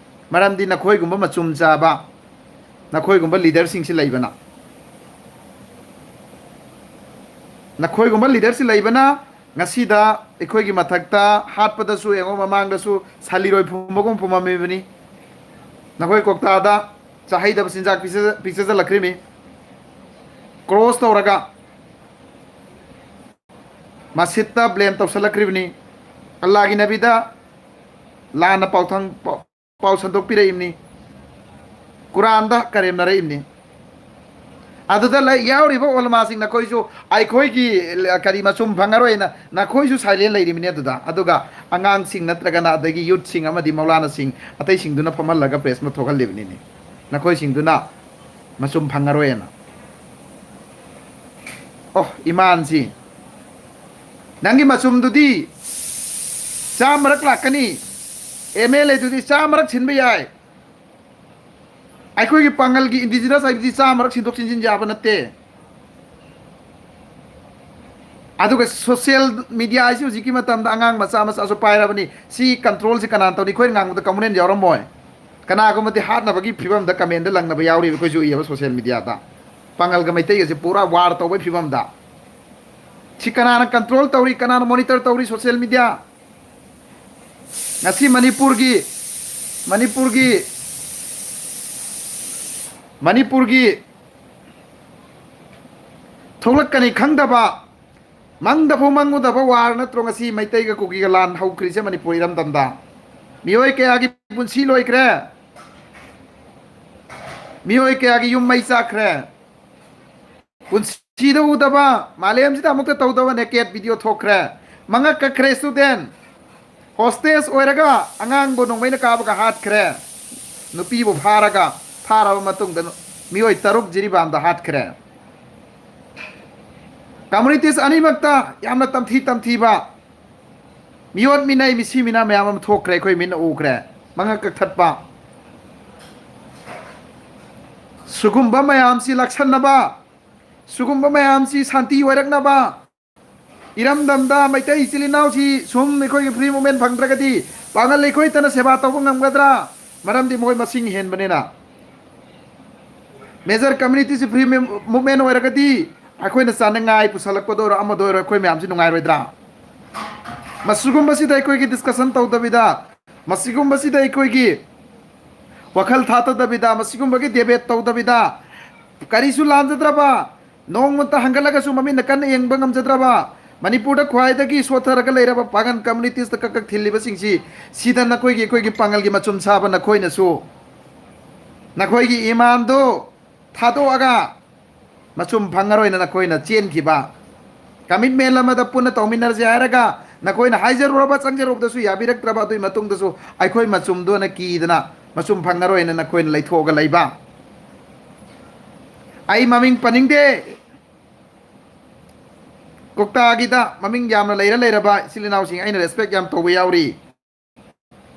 ꯃꯔꯝꯗꯤ ꯅꯈꯣꯏꯒꯨꯝꯕ ꯃꯆꯨꯝ ꯆꯥꯕ, ꯅꯈꯣꯏꯒꯨꯝꯕ ꯂꯤꯗꯔꯁꯤꯡꯁꯤ ꯂꯩꯕꯅ, ꯅꯈꯣꯏꯒꯨꯝꯕ ꯂꯤꯗꯔꯁꯤ ꯂꯩꯕꯅ ꯉꯁꯤꯗ ꯑꯩꯈꯣꯏꯒꯤ ꯃꯊꯛꯇ ꯍꯥꯠꯄꯗꯁꯨ ꯌꯦꯡꯉꯣ, ꯃꯃꯥꯡꯗꯁꯨ ꯁꯂꯤꯔꯣꯏ ꯐꯨꯝꯕꯒꯨꯝ ꯐꯨꯝꯃꯝꯃꯤꯕꯅꯤ꯫ ꯅꯈꯣꯏ ꯀꯣꯛꯇꯥꯗ ꯆꯥꯍꯩꯗꯕ ꯆꯤꯟꯖꯥꯛ ꯄꯤꯖ-, ꯄꯤꯖꯁꯤꯜꯂꯛꯈ꯭ꯔꯤꯃꯤ꯫ ꯀ꯭ꯔꯣꯁ ꯇꯧꯔꯒ ꯃꯁꯤꯠꯇ ꯕ꯭ꯂꯦꯝ ꯇꯧꯁꯜꯂꯛꯈ꯭ꯔꯤꯕꯅꯤ꯫ ꯑꯜꯂꯥꯒꯤ ꯅꯕꯤꯗ ꯂꯥꯟꯅ ꯄꯥꯎꯊꯪ-, ꯄꯥꯎ-, ꯄꯥꯎ ꯁꯟꯗꯣꯛꯄꯤꯔꯛꯏꯕꯅꯤ꯫ ꯀꯨꯔꯥꯟꯗ ꯀꯔꯦꯝꯅꯔꯛꯏꯕꯅꯤ꯫ ꯑꯗꯨꯗ ꯂꯩ-, ꯌꯥꯎꯔꯤꯕ ꯑꯣꯂꯃꯥꯁꯤꯡ, ꯅꯈꯣꯏꯁꯨ ꯑꯩꯈꯣꯏꯒꯤ ꯀꯔꯤ ꯃꯆꯨꯝ ꯐꯪꯉꯔꯣꯏꯅ ꯅꯈꯣꯏꯁꯨ ꯁꯥꯏꯂꯦꯟ ꯂꯩꯔꯤꯕꯅꯤ꯫ ꯑꯗꯨꯗ, ꯑꯗꯨꯒ ꯑꯉꯥꯡꯁꯤꯡ ꯅꯠꯇ꯭ꯔꯒꯅ ꯑꯗꯒꯤ ꯌꯨꯠꯁꯤꯡ ꯑꯃꯗꯤ ꯃꯧꯂꯥꯅꯥꯁꯤꯡ ꯑꯇꯩꯁꯤꯡꯗꯨꯅ ꯐꯝꯍꯜꯂꯒ ꯄ꯭ꯔꯦꯁ ꯃꯣꯠ ꯊꯣꯛꯍꯜꯂꯤꯕꯅꯤꯅꯦ꯫ ꯅꯈꯣꯏꯁꯤꯡꯗꯨꯅ ꯃꯆꯨꯝ ꯐꯪꯉꯔꯣꯏꯅ꯫ ꯑꯣ, ꯏꯃꯥꯟꯁꯤ, ꯅꯪꯒꯤ ꯃꯆꯨꯝꯗꯨꯗꯤ ꯆꯥꯝꯃꯔꯛ ꯂꯥꯛꯀꯅꯤ, ꯑꯦꯝ ꯑꯦꯜ ꯑꯦꯗꯨꯗꯤ ꯆꯥꯝꯃꯔꯛ ꯁꯤꯟꯕ ꯌꯥꯏ꯫ ꯑꯩꯈꯣꯏꯒꯤ ꯄꯥꯡꯒꯜꯒꯤ ꯏꯟꯗꯤꯖꯤꯅꯁ ꯍꯥꯏꯕꯗꯤ ꯆꯥꯝꯃꯔꯛ ꯁꯤꯟꯗꯣꯛ ꯁꯤꯟꯖꯤꯟ ꯌꯥꯕ ꯅꯠꯇꯦ꯫ ꯑꯗꯨꯒ ꯁꯣꯁꯤꯌꯦꯜ ꯃꯤꯗꯤꯌꯥ ꯍꯥꯏꯁꯤ ꯍꯧꯖꯤꯛꯀꯤ ꯃꯇꯝꯗ ꯑꯉꯥꯡ ꯃꯆꯥ ꯃꯆꯥꯁꯨ ꯄꯥꯏꯔꯕꯅꯤ꯫ ꯁꯤ ꯀꯟꯇ꯭ꯔꯣꯜꯁꯤ ꯀꯅꯥꯅ ꯇꯧꯅꯤ? ꯑꯩꯈꯣꯏꯅ ꯉꯥꯡꯕꯗ ꯀꯃꯟ ꯌꯥꯎꯔꯝꯃꯣꯏ꯫ ꯀꯅꯥꯒꯨꯝꯕꯗꯤ ꯍꯥꯠꯅꯕꯒꯤ ꯐꯤꯕꯝꯗ ꯀꯃꯦꯟꯗ ꯂꯪꯅꯕ ꯌꯥꯎꯔꯤꯕ ꯑꯩꯈꯣꯏꯁꯨ ꯎꯏꯌꯦꯕ ꯁꯣꯁꯤꯌꯦꯜ ꯃꯤꯗꯤꯌꯥꯗ꯫ ꯄꯥꯡꯒꯜꯒ ꯃꯩꯇꯩꯒꯁꯦ ꯄꯨꯔꯥ ꯋꯥꯔ ꯇꯧꯕꯒꯤ ꯐꯤꯕꯝꯗ꯫ ꯁꯤ ꯀꯅꯥꯅ ꯀꯟꯇ꯭ꯔꯣꯜ ꯇꯧꯔꯤ? ꯀꯅꯥꯅ ꯃꯣꯅꯤꯇꯔ ꯇꯧꯔꯤ ꯁꯣꯁꯤꯌꯦꯜ ꯃꯤꯗꯤꯌꯥ? ꯉꯁꯤ ꯃꯅꯤꯄꯨꯔꯒꯤ, ꯃꯅꯤꯄꯨꯔꯒꯤ, ꯃꯅꯤꯄꯨꯔꯒꯤ ꯊꯣꯛꯂꯛꯀꯅꯤ ꯈꯪꯗꯕ, ꯃꯪꯗꯐꯥꯎ ꯃꯪꯉꯨꯗꯕ ꯋꯥꯔ ꯅꯠꯇ꯭ꯔꯣ ꯉꯁꯤ ꯃꯩꯇꯩꯒ ꯀꯨꯀꯤꯒ ꯂꯥꯟ ꯍꯧꯈ꯭ꯔꯤꯁꯦ ꯃꯅꯤꯄꯨꯔ ꯏꯔꯝꯗꯝꯗ? ꯃꯤꯑꯣꯏ ꯀꯌꯥꯒꯤ ꯄꯨꯟꯁꯤ ꯂꯣꯏꯈ꯭ꯔꯦ, ꯃꯤꯑꯣꯏ ꯀꯌꯥꯒꯤ ꯌꯨꯝ ꯃꯩ ꯆꯥꯛꯈ꯭ꯔꯦ꯫ ꯄꯨꯟꯁꯤꯗ ꯎꯗꯕ, ꯃꯥꯂꯦꯝꯁꯤꯗ ꯑꯃꯨꯛꯇ ꯇꯧꯗꯕ ꯅꯦꯀꯦꯠ ꯚꯤꯗꯤꯑꯣ ꯊꯣꯛꯈ꯭ꯔꯦ꯫ ꯃꯉꯛ ꯀꯛꯈ꯭ꯔꯦ ꯁ꯭ꯇꯨꯗꯦꯟ꯫ ꯍꯣꯁꯇꯦꯖ ꯑꯣꯏꯔꯒ ꯑꯉꯥꯡꯕꯨ ꯅꯣꯡꯃꯩꯅ ꯀꯥꯞꯄꯒ ꯍꯥꯠꯈ꯭ꯔꯦ꯫ ꯅꯨꯄꯤꯕꯨ ꯐꯥꯔꯒ, ꯐꯥꯔꯕ ꯃꯇꯨꯡꯗ ꯃꯤꯑꯣꯏ ꯇꯔꯨꯛ ꯖꯤꯔꯤꯕꯥꯝꯗ ꯍꯥꯠꯈ꯭ꯔꯦ꯫ ꯀꯝꯃꯨꯅꯤꯇꯤꯁ ꯑꯅꯤꯃꯛꯇ ꯌꯥꯝꯅ ꯇꯝꯊꯤ ꯇꯝꯊꯤꯕ, ꯃꯤꯑꯣꯠ ꯃꯤꯅꯩ, ꯃꯤꯁꯤ ꯃꯤꯅꯥ ꯃꯌꯥꯝ ꯑꯃ ꯊꯣꯛꯈ꯭ꯔꯦ, ꯑꯩꯈꯣꯏ ꯃꯤꯠꯅ ꯎꯈ꯭ꯔꯦ꯫ ꯃꯉꯛ ꯀꯛꯊꯠꯄ꯫ ꯁꯤꯒꯨꯝꯕ ꯃꯌꯥꯝꯁꯤ ꯂꯥꯛꯁꯟꯅꯕ, ꯁꯤꯒꯨꯝꯕ ꯃꯌꯥꯝꯁꯤ ꯁꯥꯟꯇꯤ ꯑꯣꯏꯔꯛꯅꯕ, ꯏꯔꯝꯗꯝꯗ ꯃꯩꯇꯩ ꯏꯆꯤꯜ ꯏꯅꯥꯎꯁꯤ ꯁꯨꯝ ꯑꯩꯈꯣꯏꯒꯤ ꯐ꯭ꯔꯤ ꯃꯨꯞꯃꯦꯟ ꯐꯪꯗ꯭ꯔꯒꯗꯤ ꯄꯥꯡꯒꯜ ꯂꯩꯈꯣꯏꯇꯅ ꯁꯦꯕꯥ ꯇꯧꯕ ꯉꯝꯒꯗ꯭ꯔꯥ? ꯃꯔꯝꯗꯤ ꯃꯣꯏ ꯃꯁꯤꯡ ꯍꯦꯟꯕꯅꯤꯅ꯫ ꯃꯦꯖꯔ ꯀꯝꯃ꯭ꯌꯨꯅꯤꯇꯤꯁꯤ ꯐ꯭ꯔꯤ ꯃꯨꯞꯃꯦꯟ ꯑꯣꯏꯔꯒꯗꯤ ꯑꯩꯈꯣꯏꯅ ꯆꯥꯅꯤꯡꯉꯥꯏ ꯄꯨꯁꯜꯂꯛꯄꯗ ꯑꯣꯏꯔꯣ, ꯑꯃꯗ ꯑꯣꯏꯔꯣ, ꯑꯩꯈꯣꯏ ꯃꯌꯥꯝꯁꯤ ꯅꯨꯡꯉꯥꯏꯔꯣꯏꯗ꯭ꯔꯥ? ꯃꯁꯤꯒꯨꯝꯕꯁꯤꯗ ꯑꯩꯈꯣꯏꯒꯤ ꯗꯤꯁꯀꯁꯟ ꯇꯧꯗꯕꯤꯗ, ꯃꯁꯤꯒꯨꯝꯕꯁꯤꯗ ꯑꯩꯈꯣꯏꯒꯤ ꯋꯥꯈꯜ ꯊꯥꯗꯗꯕꯤꯗ, ꯃꯁꯤꯒꯨꯝꯕꯒꯤ ꯗꯦꯕꯦꯠ ꯇꯧꯗꯕꯤꯗ, ꯀꯔꯤꯁꯨ ꯂꯥꯟꯖꯗ꯭ꯔꯕ, ꯅꯣꯡꯃꯇ ꯍꯪꯒꯠꯂꯒꯁꯨ ꯃꯃꯤꯠꯅ ꯀꯟꯅ ꯌꯦꯡꯕ ꯉꯝꯖꯗ꯭ꯔꯕ, ꯃꯅꯤꯄꯨꯔꯗ ꯈ꯭ꯋꯥꯏꯗꯒꯤ ꯁꯣꯠꯊꯔꯒ ꯂꯩꯔꯕ ꯄꯥꯒꯟ ꯀꯝꯃꯨꯅꯤꯇꯤꯁꯇ ꯀꯛ ꯀꯛ ꯊꯤꯜꯂꯤꯕꯁꯤꯡꯁꯤ, ꯁꯤꯗ ꯅꯈꯣꯏꯒꯤ, ꯑꯩꯈꯣꯏꯒꯤ ꯄꯥꯡꯒꯜꯒꯤ ꯃꯆꯨꯝ ꯁꯥꯕ ꯅꯈꯣꯏꯅꯁꯨ ꯅꯈꯣꯏꯒꯤ ꯏꯃꯥꯟꯗꯣ ꯊꯥꯗꯣꯛꯑꯒ ꯃꯆꯨꯝ ꯐꯪꯉꯔꯣꯏꯅ ꯅꯈꯣꯏꯅ ꯆꯦꯟꯈꯤꯕ꯫ ꯀꯃꯤꯠꯃꯦꯟ ꯑꯃꯗ ꯄꯨꯟꯅ ꯇꯧꯃꯤꯟꯅꯔꯁꯦ ꯍꯥꯏꯔꯒ ꯅꯈꯣꯏꯅ ꯍꯥꯏꯖꯔꯨꯔꯕ, ꯆꯪꯖꯔꯨꯕꯗꯁꯨ ꯌꯥꯕꯤꯔꯛꯇ꯭ꯔꯕ, ꯑꯗꯨꯒꯤ ꯃꯇꯨꯡꯗꯁꯨ ꯑꯩꯈꯣꯏ ꯃꯆꯨꯝꯗꯨꯅ ꯀꯤꯗꯅ ꯃꯆꯨꯝ ꯐꯪꯉꯔꯣꯏꯅ ꯅꯈꯣꯏꯅ ꯂꯩꯊꯣꯛꯑꯒ ꯂꯩꯕ꯫ ꯑꯩ ꯃꯃꯤꯡ ꯄꯟꯅꯤꯡꯗꯦ꯫ ꯀꯣꯛꯇꯥꯒꯤꯗ ꯃꯃꯤꯡ ꯌꯥꯝꯅ ꯂꯩꯔ ꯂꯩꯔꯕ ꯏꯆꯤꯜ ꯏꯅꯥꯎꯁꯤꯡ ꯑꯩꯅ ꯔꯦꯁꯄꯦꯛ ꯌꯥꯝ ꯇꯧꯕ ꯌꯥꯎꯔꯤ꯫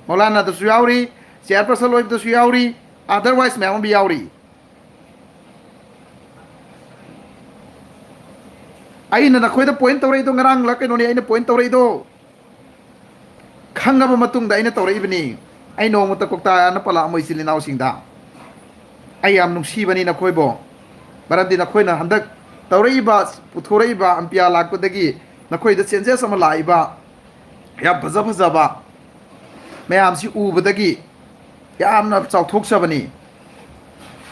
ꯃꯧꯂꯥꯅꯥꯗꯁꯨ ꯌꯥꯎꯔꯤ, ꯆꯤꯌꯥꯔꯄꯔꯁꯟ ꯑꯣꯏꯕꯗꯁꯨ ꯌꯥꯎꯔꯤ, ꯑꯗꯔꯋꯥꯏꯁ ꯃꯌꯥꯝ ꯑꯃ ꯌꯥꯎꯔꯤ꯫ ꯑꯩꯅ ꯅꯈꯣꯏꯗ ꯄꯣꯏꯟ ꯇꯧꯔꯛꯏꯗꯣ ꯉꯔꯥꯡꯂ ꯀꯩꯅꯣꯅꯦ ꯑꯩꯅ ꯄꯣꯏꯟ ꯇꯧꯔꯛꯏꯗꯣ꯫ ꯈꯪꯉꯕ ꯃꯇꯨꯡꯗ ꯑꯩꯅ ꯇꯧꯔꯛꯏꯕꯅꯤ꯫ ꯑꯩ ꯅꯣꯡꯃꯇ ꯀꯣꯛꯇꯥꯅ ꯄꯜꯂꯛꯑꯝꯃꯣꯏ ꯏꯆꯤꯜ ꯏꯅꯥꯎꯁꯤꯡꯗ꯫ ꯑꯩ ꯌꯥꯝ ꯅꯨꯡꯁꯤꯕꯅꯤ ꯅꯈꯣꯏꯕꯨ꯫ ꯃꯔꯝꯗꯤ ꯅꯈꯣꯏꯅ ꯍꯟꯗꯛ ꯇꯧꯔꯛꯏꯕ, ꯄꯨꯊꯣꯔꯛꯏꯕ ꯑꯝꯄꯤꯌꯥ ꯂꯥꯛꯄꯗꯒꯤ ꯅꯈꯣꯏꯗ ꯆꯦꯟꯖꯦꯁ ꯑꯃ ꯂꯥꯛꯏꯕ, ꯌꯥꯝ ꯐꯖ ꯐꯖꯕ ꯃꯌꯥꯝꯁꯤ ꯎꯕꯗꯒꯤ ꯌꯥꯝꯅ ꯆꯥꯎꯊꯣꯛꯆꯕꯅꯤ꯫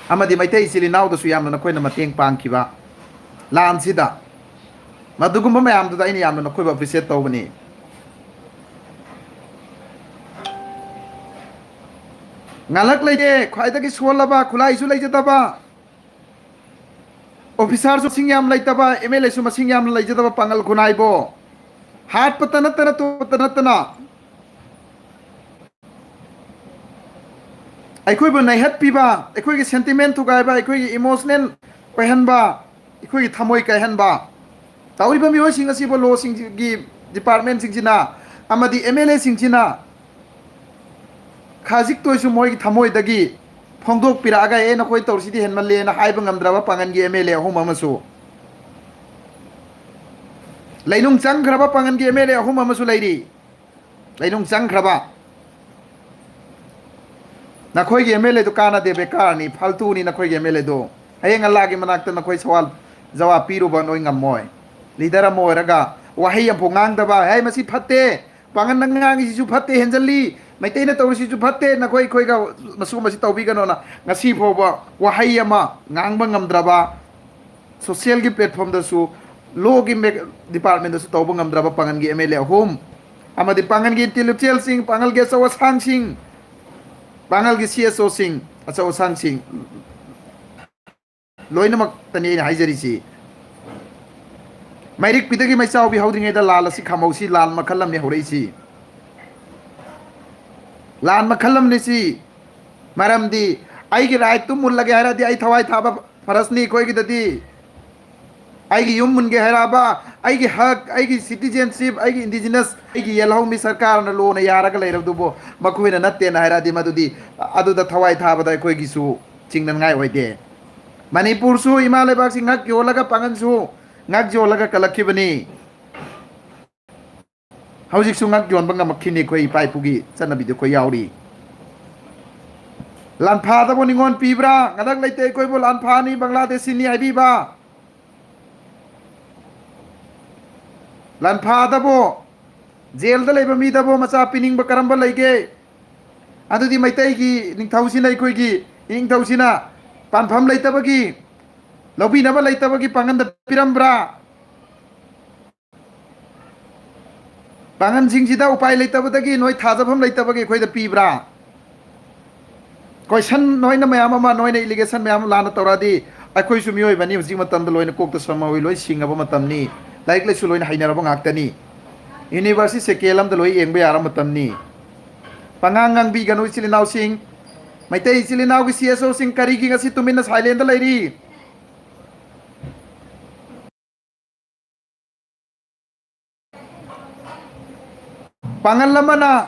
ꯑꯃꯗꯤ ꯃꯩꯇꯩ ꯏꯆꯤꯜ ꯏꯅꯥꯎꯗꯁꯨ ꯌꯥꯝꯅ ꯅꯈꯣꯏꯅ ꯃꯇꯦꯡ ꯄꯥꯡꯈꯤꯕ ꯂꯥꯟꯁꯤꯗ, ꯃꯗꯨꯒꯨꯝꯕ ꯃꯌꯥꯝꯗꯨꯗ ꯑꯩꯅ ꯌꯥꯝꯅ ꯅꯈꯣꯏꯕꯨ ꯑꯦꯄ꯭ꯔꯤꯁꯤꯌꯦꯠ ꯇꯧꯕꯅꯤ꯫ ꯉꯥꯂꯛ ꯂꯩꯇꯦ, ꯈ꯭ꯋꯥꯏꯗꯒꯤ ꯁꯣꯜꯂꯕ, ꯈꯨꯠꯂꯥꯏꯁꯨ ꯂꯩꯖꯗꯕ, ꯑꯣꯐꯤꯁꯥꯔꯁꯨ ꯃꯁꯤꯡ ꯌꯥꯝ ꯂꯩꯇꯕ, ꯑꯦꯝ ꯑꯦꯜ ꯑꯦꯁꯨ ꯃꯁꯤꯡ ꯌꯥꯝꯅ ꯂꯩꯖꯗꯕ ꯄꯥꯡꯒꯜ ꯈꯨꯟꯅꯥꯏꯕꯨ ꯍꯥꯠꯄꯇ ꯅꯠꯇꯅ, ꯇꯣꯛꯄꯇ ꯅꯠꯇꯅ, ꯑꯩꯈꯣꯏꯕꯨ ꯅꯩꯍꯠꯄꯤꯕ, ꯑꯩꯈꯣꯏꯒꯤ ꯁꯦꯟꯇꯤꯃꯦꯟ ꯊꯨꯒꯥꯏꯕ, ꯑꯩꯈꯣꯏꯒꯤ ꯏꯃꯣꯁꯅꯦꯜ ꯑꯣꯏꯍꯟꯕ, ꯑꯩꯈꯣꯏꯒꯤ ꯊꯃꯣꯏ ꯀꯥꯏꯍꯟꯕ ꯇꯧꯔꯤꯕ ꯃꯤꯑꯣꯏꯁꯤꯡ ꯑꯁꯤꯕꯨ ꯂꯣꯁꯤꯡꯒꯤ ꯗꯤꯄꯥꯔꯠꯃꯦꯟꯁꯤꯡꯁꯤꯅ ꯑꯃꯗꯤ ꯑꯦꯝ ꯑꯦꯜ ꯑꯦꯁꯤꯡꯁꯤꯅ ꯈꯖꯤꯛꯇ ꯑꯣꯏꯁꯨ ꯃꯣꯏꯒꯤ ꯊꯃꯣꯏꯗꯒꯤ ꯐꯣꯡꯗꯣꯛꯄꯤꯔꯛꯑꯒ, "ꯑꯦ, ꯅꯈꯣꯏ ꯇꯧꯔꯤꯁꯤꯗꯤ ꯍꯦꯟꯃꯜꯂꯦꯅ" ꯍꯥꯏꯕ ꯉꯝꯗ꯭ꯔꯕ ꯄꯥꯡꯒꯟꯒꯤ ꯑꯦꯝ ꯑꯦꯜ ꯑꯦ ꯑꯍꯨꯝ ꯑꯃꯁꯨ, ꯂꯩꯅꯨꯡ ꯆꯪꯈ꯭ꯔꯕ ꯄꯥꯡꯒꯟꯒꯤ ꯑꯦꯝ ꯑꯦꯜ ꯑꯦ ꯑꯍꯨꯝ ꯑꯃꯁꯨ ꯂꯩꯔꯤ꯫ ꯂꯩꯅꯨꯡ ꯆꯪꯈ꯭ꯔꯕ꯫ ꯅꯈꯣꯏꯒꯤ ꯑꯦꯝ ꯑꯦꯜ ꯑꯦꯗꯨ ꯀꯥꯟꯅꯗꯦ, ꯕꯦꯀꯥꯔꯅꯤ, ꯐꯥꯜꯇꯨꯅꯤ ꯅꯈꯣꯏꯒꯤ ꯑꯦꯝ ꯑꯦꯜ ꯑꯦꯗꯨ꯫ ꯍꯌꯦꯡ ꯑꯜꯂꯥꯒꯤ ꯃꯅꯥꯛꯇ ꯅꯈꯣꯏ ꯁꯋꯥꯜ ꯖꯋꯥꯕ ꯄꯤꯔꯨꯕ ꯅꯣꯏ ꯉꯝꯃꯣꯏ꯫ ꯂꯤꯗꯔ ꯑꯃ ꯑꯣꯏꯔꯒ ꯋꯥꯍꯩ ꯑꯃꯐꯥꯎ ꯉꯥꯡꯗꯕ, "ꯍꯦ, ꯃꯁꯤ ꯐꯠꯇꯦ, ꯄꯥꯡꯒꯟꯅ ꯉꯥꯡꯉꯤꯁꯤꯁꯨ ꯐꯠꯇꯦ, ꯍꯦꯟꯖꯜꯂꯤ, ꯃꯩꯇꯩꯅ ꯇꯧꯔꯤꯁꯤꯁꯨ ꯐꯠꯇꯦ, ꯅꯈꯣꯏ ꯑꯩꯈꯣꯏꯒ ꯃꯁꯤꯒꯨꯝꯕꯁꯤ ꯇꯧꯕꯤꯒꯅꯣꯅ" ꯉꯁꯤ ꯐꯥꯎꯕ ꯋꯥꯍꯩ ꯑꯃ ꯉꯥꯡꯕ ꯉꯝꯗ꯭ꯔꯕ, ꯁꯣꯁꯤꯌꯦꯜꯒꯤ ꯄ꯭ꯂꯦꯠꯐꯣꯝꯗꯁꯨ, ꯂꯣꯒꯤ ꯃꯦ-, ꯗꯤꯄꯥꯔꯠꯃꯦꯟꯗꯁꯨ ꯇꯧꯕ ꯉꯝꯗ꯭ꯔꯕ ꯄꯥꯡꯒꯜꯒꯤ ꯑꯦꯝ ꯑꯦꯜ ꯑꯦ ꯑꯍꯨꯝ, ꯑꯃꯗꯤ ꯄꯥꯡꯒꯜꯒꯤ ꯏꯟꯇꯦꯂꯦꯛꯆꯨꯑꯦꯜꯁꯤꯡ, ꯄꯥꯡꯒꯜꯒꯤ ꯑꯆꯧ ꯑꯁꯥꯡꯁꯤꯡ, ꯄꯥꯡꯒꯜꯒꯤ ꯁꯤ ꯑꯦꯁ ꯑꯣꯁꯤꯡ, ꯑꯆꯧ ꯑꯁꯥꯡꯁꯤꯡ, ꯂꯣꯏꯅꯃꯛꯇꯅꯤ ꯑꯩꯅ ꯍꯥꯏꯖꯔꯤꯁꯤ꯫ ꯃꯩꯔꯤꯛꯄꯤꯗꯒꯤ ꯃꯩꯆꯥꯎꯕꯤ ꯍꯧꯗ꯭ꯔꯤꯉꯩꯗ ꯂꯥꯜ ꯑꯁꯤ ꯈꯥꯝꯍꯧꯁꯤ, ꯂꯥꯟ ꯃꯈꯜ ꯑꯃꯅꯤ ꯍꯧꯔꯛꯏꯁꯤ꯫ ꯂꯥꯟ ꯃꯈꯜ ꯑꯃꯅꯤ ꯁꯤ꯫ ꯃꯔꯝꯗꯤ ꯑꯩꯒꯤ ꯔꯥꯏꯠꯇꯨ ꯃꯨꯜꯂꯒꯦ ꯍꯥꯏꯔꯗꯤ ꯑꯩ ꯊꯋꯥꯏ ꯊꯥꯕ ꯐꯔꯁꯅꯤ ꯑꯩꯈꯣꯏꯒꯤꯗꯗꯤ꯫ ꯑꯩꯒꯤ ꯌꯨꯝ ꯃꯨꯟꯒꯦ ꯍꯥꯏꯔꯛꯑꯕ, ꯑꯩꯒꯤ ꯍꯛ, ꯑꯩꯒꯤ ꯁꯤꯇꯤꯖꯦꯟꯁꯤꯞ, ꯑꯩꯒꯤ ꯏꯟꯗꯤꯖꯤꯅꯁ, ꯑꯩꯒꯤ ꯌꯦꯜꯍꯧꯃꯤ ꯁꯔꯀꯥꯔꯅ ꯂꯣꯅ ꯌꯥꯔꯒ ꯂꯩꯔꯕꯗꯨꯕꯨ ꯃꯈꯣꯏꯅ ꯅꯠꯇꯦꯅ ꯍꯥꯏꯔꯛꯑꯗꯤ, ꯃꯗꯨꯗꯤ ꯑꯗꯨꯗ ꯊꯋꯥꯏ ꯊꯥꯕꯗ ꯑꯩꯈꯣꯏꯒꯤꯁꯨ ꯆꯤꯡꯅꯅꯤꯡꯉꯥꯏ ꯑꯣꯏꯗꯦ꯫ ꯃꯅꯤꯄꯨꯔꯁꯨ ꯏꯃꯥ ꯂꯩꯕꯥꯛꯁꯤ ꯉꯛ ꯌꯣꯜꯂꯒ, ꯄꯥꯡꯒꯟꯁꯨ ꯉꯛ ꯌꯣꯜꯂꯒ ꯀꯜꯂꯛꯈꯤꯕꯅꯤ꯫ ꯍꯧꯖꯤꯛꯁꯨ ꯉꯛ ꯌꯣꯟꯕ ꯉꯝꯃꯛꯈꯤꯅꯤ꯫ ꯑꯩꯈꯣꯏ ꯏꯄꯥ ꯏꯄꯨꯒꯤ ꯆꯠꯅꯕꯤꯗ ꯑꯩꯈꯣꯏ ꯌꯥꯎꯔꯤ꯫ ꯂꯥꯟꯐꯥꯗꯕꯨ ꯅꯤꯉꯣꯜ ꯄꯤꯕ꯭ꯔꯥ? ꯉꯥꯂꯛ ꯂꯩꯇꯦ ꯑꯩꯈꯣꯏꯕꯨ ꯂꯥꯟꯐꯥꯅꯤ, ꯕꯪꯒ꯭ꯂꯥꯗꯦꯁꯤꯅꯤ ꯍꯥꯏꯕꯤꯕ? ꯂꯥꯟꯐꯥꯗꯕꯨ ꯖꯦꯜꯗ ꯂꯩꯕ ꯃꯤꯗꯕꯨ ꯃꯆꯥ ꯄꯤꯅꯤꯡꯕ ꯀꯔꯝꯕ ꯂꯩꯒꯦ? ꯑꯗꯨꯗꯤ ꯃꯩꯇꯩꯒꯤ ꯅꯤꯡꯊꯧꯁꯤꯅ, ꯑꯩꯈꯣꯏꯒꯤ ꯏꯅꯤꯡꯊꯧꯁꯤꯅ ꯄꯥꯟꯐꯝ ꯂꯩꯇꯕꯒꯤ, ꯂꯧꯕꯤꯅꯕ ꯂꯩꯇꯕꯒꯤ ꯄꯥꯡꯒꯟꯗ ꯄꯤꯔꯝꯕ꯭ꯔꯥ? ꯄꯥꯡꯒꯟꯁꯤꯡꯁꯤꯗ ꯎꯄꯥꯏ ꯂꯩꯇꯕꯗꯒꯤ, ꯅꯣꯏ ꯊꯥꯖꯐꯝ ꯂꯩꯇꯕꯒꯤ ꯑꯩꯈꯣꯏꯗ ꯄꯤꯕ꯭ꯔꯥ? ꯀꯣꯏꯁꯟ ꯅꯣꯏꯅ ꯃꯌꯥꯝ ꯑꯃ, ꯅꯣꯏꯅ allegation ꯃꯌꯥꯝ ꯑꯃ ꯂꯥꯟꯅ ꯇꯧꯔꯛꯑꯗꯤ, ꯑꯩꯈꯣꯏꯁꯨ ꯃꯤꯑꯣꯏꯕꯅꯤ꯫ ꯍꯧꯖꯤꯛ ꯃꯇꯝꯗ ꯂꯣꯏꯅ ꯀꯣꯛꯇ ꯁꯝꯃꯧꯏ, ꯂꯣꯏ ꯁꯤꯡꯉꯕ ꯃꯇꯝꯅꯤ, ꯂꯥꯏꯔꯤꯛ ꯂꯥꯏꯁꯨ ꯂꯣꯏꯅ ꯍꯩꯅꯔꯕ ꯉꯥꯛꯇꯅꯤ꯫ University ꯁꯦꯀꯦꯜ ꯑꯃꯗ ꯂꯣꯏ ꯌꯦꯡꯕ ꯌꯥꯔꯕ ꯃꯇꯝꯅꯤ꯫ ꯄꯉꯥꯡ ꯉꯥꯡꯕꯤꯒꯅꯨ, ꯏꯆꯤꯜ ꯏꯅꯥꯎꯁꯤꯡ꯫ ꯃꯩꯇꯩ ꯏꯆꯤꯜ ꯏꯅꯥꯎꯒꯤ C S O ꯁꯤꯡ ꯀꯔꯤꯒꯤ ꯉꯁꯤ ꯇꯨꯃꯤꯟꯅ silent ꯂꯩꯔꯤ? ꯄꯥꯡꯒꯜ ꯑꯃꯅ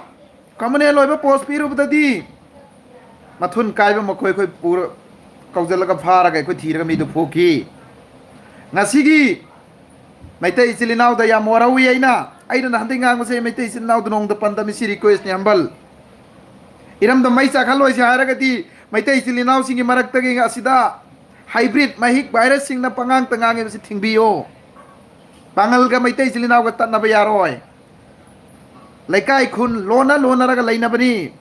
communal ꯑꯣꯏꯕ post ꯄꯤꯔꯨꯕꯗꯗꯤ, ꯃꯊꯨꯟ ꯀꯥꯏꯕ ꯃꯈꯣꯏ ꯑꯩꯈꯣꯏ ꯄꯨꯔ-, ꯀꯧꯁꯤꯜꯂꯒ ꯐꯥꯔꯒ ꯑꯩꯈꯣꯏ ꯊꯤꯔꯒ ꯃꯤꯗꯨ ꯐꯨꯈꯤ꯫ ꯉꯁꯤꯒꯤ ꯃꯩꯇꯩ ꯏꯆꯤꯜ ꯏꯅꯥꯎꯗ ꯌꯥꯝ ꯋꯥꯔꯧꯏ꯫ ꯑꯩꯅ, ꯑꯩꯅ ꯅꯍꯥꯟꯗꯩ ꯉꯥꯡꯕꯁꯦ, ꯃꯩꯇꯩ ꯏꯆꯤꯜ ꯏꯅꯥꯎꯗ ꯅꯣꯡꯃꯗ ꯄꯟꯗꯕꯅꯤ꯫ ꯁꯤ request ꯅꯤ, humble꯫ ꯏꯔꯝꯗꯝ ꯃꯩ ꯆꯥꯛꯍꯜꯂꯣꯏꯁꯦ ꯍꯥꯏꯔꯒꯗꯤ, ꯃꯩꯇꯩ ꯏꯆꯤꯜ ꯏꯅꯥꯎꯁꯤꯡꯒꯤ ꯃꯔꯛꯇꯒꯤ ꯑꯁꯤꯗ hybrid ꯃꯍꯤꯛ virus ꯁꯤꯡꯅ ꯄꯉꯥꯡꯇ ꯉꯥꯡꯉꯤꯕꯁꯤ ꯊꯤꯡꯕꯤꯌꯨ꯫ ꯄꯥꯡꯒꯜꯒ ꯃꯩꯇꯩ ꯏꯆꯤꯜ ꯏꯅꯥꯎꯒ ꯇꯠꯅꯕ ꯌꯥꯔꯣꯏ꯫ ꯂꯩꯀꯥꯏ ꯈꯨꯟ ꯂꯣꯟꯅ ꯂꯣꯟꯅꯔꯒ ꯂꯩꯅꯕꯅꯤ꯫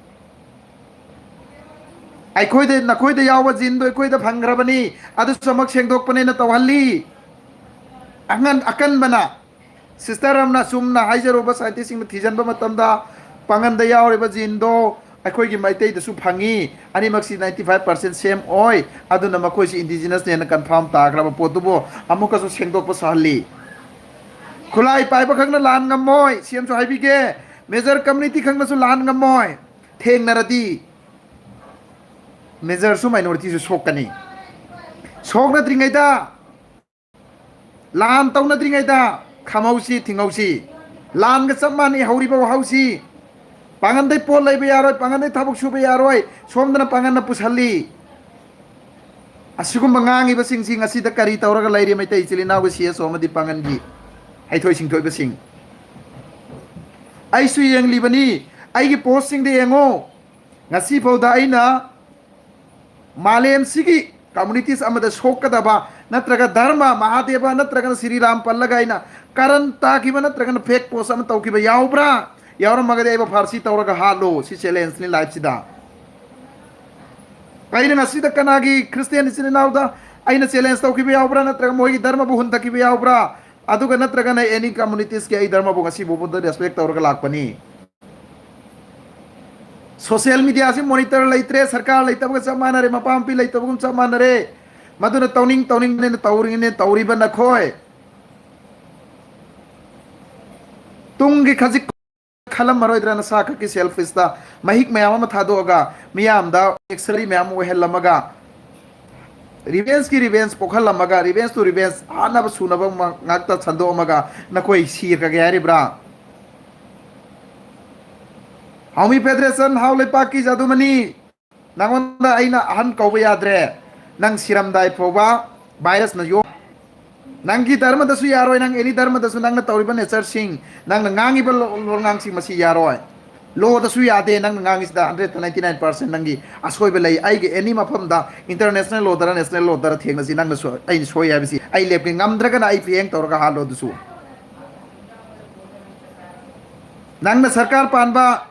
ꯑꯩꯈꯣꯏꯗ, ꯅꯈꯣꯏꯗ ꯌꯥꯎꯕ gene ꯗꯣ ꯑꯩꯈꯣꯏꯗ ꯐꯪꯈ꯭ꯔꯕꯅꯤ꯫ ꯑꯗꯨꯁꯨ ꯑꯃꯨꯛ ꯁꯦꯡꯗꯣꯛꯄꯅꯦꯅ ꯇꯧꯍꯜꯂꯤ꯫ ꯑꯉꯟ-, ꯑꯀꯟꯕꯅ, sister ꯑꯃꯅ ꯆꯨꯝꯅ ꯍꯥꯏꯖꯔꯨꯕ, scientist ꯁꯤꯡꯅ ꯊꯤꯖꯤꯟꯕ ꯃꯇꯝꯗ, ꯄꯥꯡꯒꯟꯗ ꯌꯥꯎꯔꯤꯕ gene ꯗꯣ ꯑꯩꯈꯣꯏꯒꯤ ꯃꯩꯇꯩꯗꯁꯨ ꯐꯪꯉꯤ꯫ ꯑꯅꯤꯃꯛꯁꯤ ninety five percent same ꯑꯣꯏ꯫ ꯑꯗꯨꯅ ꯃꯈꯣꯏꯁꯤ indigenous ꯅꯦꯅ confirm ꯇꯥꯈ꯭ꯔꯕ ꯄꯣꯠꯇꯨꯕꯨ ꯑꯃꯨꯛꯀꯁꯨ ꯁꯦꯡꯗꯣꯛꯄ ꯁꯥꯍꯜꯂꯤ꯫ ꯈꯨꯠꯂꯥꯏ ꯄꯥꯏꯕ ꯈꯛꯅ ꯂꯥꯟ ꯉꯝꯃꯣꯏ꯫ ꯁꯤ ꯑꯃꯁꯨ ꯍꯥꯏꯕꯤꯒꯦ, major community ꯈꯛꯅꯁꯨ ꯂꯥꯟ ꯉꯝꯃꯣꯏ꯫ ꯊꯦꯡꯅꯔꯗꯤ major ꯁꯨ minority ꯁꯨ ꯁꯣꯛꯀꯅꯤ꯫ ꯁꯣꯛꯅꯗ꯭ꯔꯤꯉꯩꯗ, ꯂꯥꯟ ꯇꯧꯅꯗ꯭ꯔꯤꯉꯩꯗ ꯈꯥꯝꯍꯧꯁꯤ, ꯊꯤꯡꯍꯧꯁꯤ꯫ ꯂꯥꯟꯒ ꯆꯞ ꯃꯥꯟꯅꯩ ꯍꯧꯔꯤꯕ ꯋꯥꯍꯧꯁꯤ꯫ ꯄꯥꯡꯒꯟꯗꯩ ꯄꯣꯠ ꯂꯩꯕ ꯌꯥꯔꯣꯏ, ꯄꯥꯡꯒꯟꯗꯩ ꯊꯕꯛ ꯁꯨꯕ ꯌꯥꯔꯣꯏ, ꯁꯣꯝꯗꯅ ꯄꯥꯡꯒꯟꯅ ꯄꯨꯁꯜꯂꯤ꯫ ꯑꯁꯤꯒꯨꯝꯕ ꯉꯥꯡꯉꯤꯕꯁꯤꯡꯁꯤ ꯉꯁꯤꯗ ꯀꯔꯤ ꯇꯧꯔꯒ ꯂꯩꯔꯤ? ꯃꯩꯇꯩ ꯏꯆꯤꯜ ꯏꯅꯥꯎꯒꯤ C S O ꯑꯃꯗꯤ ꯄꯥꯡꯒꯟꯒꯤ ꯍꯩꯊꯣꯏ ꯁꯤꯡꯊꯣꯏꯕꯁꯤꯡ꯫ ꯑꯩꯁꯨ ꯌꯦꯡꯂꯤꯕꯅꯤ, ꯑꯩꯒꯤ post ꯁꯤꯡꯗ ꯌꯦꯡꯉꯣ꯫ ꯉꯁꯤꯐꯥꯎꯗ ꯑꯩꯅ ꯃꯥꯂꯦꯝꯁꯤꯒꯤ communities ꯑꯃꯗ ꯁꯣꯛꯀꯗꯕ ꯅꯠꯇ꯭ꯔꯒ ꯙꯔꯃ, ꯃꯍꯥꯗꯦꯕ ꯅꯠꯇ꯭ꯔꯒꯅ ꯁ꯭ꯔꯤ ꯔꯥꯝ ꯄꯜꯂꯒ ꯑꯩꯅ ꯀꯔꯟ ꯇꯥꯈꯤꯕ ꯅꯠꯇ꯭ꯔꯒꯅ ꯐꯦꯛ ꯄꯣꯁ ꯑꯃ ꯇꯧꯈꯤꯕ ꯌꯥꯎꯕ꯭ꯔꯥ? ꯌꯥꯎꯔꯝꯃꯒꯗꯤ ꯑꯩꯕꯨ ꯐꯥꯔꯁꯤ ꯇꯧꯔꯒ ꯍꯥꯠꯂꯨ꯫ ꯁꯤ ꯆꯦꯂꯦꯟꯖꯅꯤ ꯂꯥꯏꯐꯁꯤꯗ꯫ ꯑꯩꯅ ꯉꯁꯤꯗ ꯀꯅꯥꯒꯤ ꯈ꯭ꯔꯤꯁꯇꯤꯌꯥꯟ ꯏꯆꯤꯟ ꯏꯅꯥꯎꯗ ꯑꯩꯅ ꯆꯦꯂꯦꯟꯖ ꯇꯧꯈꯤꯕ ꯌꯥꯎꯕ꯭ꯔꯥ? ꯅꯠꯇ꯭ꯔꯒ ꯃꯣꯏꯒꯤ ꯙꯔꯃꯕꯨ ꯍꯨꯟꯊꯈꯤꯕ ꯌꯥꯎꯕ꯭ꯔꯥ? ꯑꯗꯨꯒ ꯅꯠꯇ꯭ꯔꯒꯅ ꯑꯦꯅꯤ ꯀꯝꯃꯨꯅꯤꯇꯤꯁꯀꯤ ꯑꯩ ꯙꯔꯃꯕꯨ ꯉꯁꯤ ꯐꯥꯎꯕꯗ ꯔꯦꯁꯄꯦꯛ ꯇꯧꯔꯒ ꯂꯥꯛꯄꯅꯤ꯫ ꯁꯣꯁꯤꯌꯦꯜ ꯃꯤꯗꯤꯌꯥꯁꯤ ꯃꯣꯅꯤꯇꯔ ꯂꯩꯇ꯭ꯔꯦ, ꯁꯔꯀꯥꯔ ꯂꯩꯇꯕꯒ ꯆꯞ ꯃꯥꯟꯅꯔꯦ, ꯃꯄꯥ ꯃꯄꯤ ꯂꯩꯇꯕꯒꯨꯝ ꯆꯞ ꯃꯥꯟꯅꯔꯦ꯫ ꯃꯗꯨꯅ ꯇꯧꯅꯤꯡ ꯇꯧꯅꯤꯡꯕꯅꯤꯅ ꯇꯧꯔꯤꯉꯩꯅꯦ ꯇꯧꯔꯤꯕ ꯅꯈꯣꯏ꯫ ꯇꯨꯡꯒꯤ ꯈꯖꯤꯛ ꯈꯜꯂꯝꯃꯔꯣꯏꯗ꯭ꯔꯥ? ꯅꯁꯥ ꯈꯛꯀꯤ ꯁꯦꯜꯐꯤꯁꯇ ꯃꯍꯤꯛ ꯃꯌꯥꯝ ꯑꯃ ꯊꯥꯗꯣꯛꯑꯒ ꯃꯤꯌꯥꯝꯗ ꯑꯦꯛꯁꯔꯤ ꯃꯌꯥꯝ ꯑꯣꯏꯍꯜꯂꯝꯃꯒ ꯔꯤꯚꯦꯟꯁꯀꯤ ꯔꯤꯚꯦꯟꯁ ꯄꯣꯛꯍꯜꯂꯝꯃꯒ ꯔꯤꯚꯦꯟꯁ ꯇꯨ ꯔꯤꯚꯦꯟꯁ ꯍꯥꯠꯅꯕ ꯁꯨꯅꯕ ꯉꯥꯛꯇ ꯁꯟꯗꯣꯛꯑꯝꯃꯒ ꯅꯈꯣꯏ ꯁꯤꯈ꯭ꯔꯒꯦ ꯍꯥꯏꯔꯤꯕ꯭ꯔꯥ? ꯍꯥꯎꯃꯤ ꯐꯦꯗꯔꯦꯁꯟ, ꯍꯥꯎ ꯂꯩꯄꯥꯛꯀꯤ ꯖꯥꯗꯨꯃꯅꯤ, ꯅꯉꯣꯟꯗ ꯑꯩꯅ ꯑꯍꯟ ꯀꯧꯕ ꯌꯥꯗ꯭ꯔꯦ꯫ ꯅꯪ ꯁꯤꯔꯝꯗꯥꯏ ꯐꯥꯎꯕ ꯚꯥꯏꯔꯁꯅ ꯌꯣꯛ ꯅꯪꯒꯤ ꯙꯔꯃꯗꯁꯨ ꯌꯥꯔꯣꯏ, ꯅꯪ ꯑꯦꯅꯤ ꯙꯔꯃꯗꯁꯨ ꯅꯪꯅ ꯇꯧꯔꯤꯕ ꯅꯦꯆꯔꯁꯤꯡ, ꯅꯪꯅ ꯉꯥꯡꯉꯤꯕ ꯂꯣꯟꯉꯥꯡꯁꯤꯡ ꯃꯁꯤ ꯌꯥꯔꯣꯏ꯫ ꯂꯣꯗꯁꯨ ꯌꯥꯗꯦ, ꯅꯪꯅ ꯉꯥꯡꯉꯤꯁꯤꯗ ꯍꯟꯗ꯭ꯔꯦꯠꯇ ꯅꯥꯏꯟꯇꯤ ꯅꯥꯏꯟ ꯄꯥꯔꯁꯦꯟ ꯅꯪꯒꯤ ꯑꯁꯣꯏꯕ ꯂꯩ꯫ ꯑꯩꯒꯤ ꯑꯦꯅꯤ ꯃꯐꯝꯗ ꯏꯟꯇꯔꯅꯦꯁꯅꯦꯜ ꯂꯣꯗꯔ ꯅꯦꯁꯅꯦꯜ ꯂꯣꯗꯔ ꯊꯦꯡꯅꯁꯤ, ꯅꯪꯅ ꯁꯣꯏ-, ꯑꯩꯅ ꯁꯣꯏ ꯍꯥꯏꯕꯁꯤ ꯑꯩ ꯂꯦꯞꯀꯦ꯫ ꯉꯝꯗ꯭ꯔꯒꯅ ꯑꯩ ꯄꯤꯌꯦꯡ ꯇꯧꯔꯒ ꯍꯥꯠꯂꯣ꯫ ꯑꯗꯨꯁꯨ ꯅꯪꯅ ꯁꯔꯀꯥꯔ ꯄꯥꯟꯕ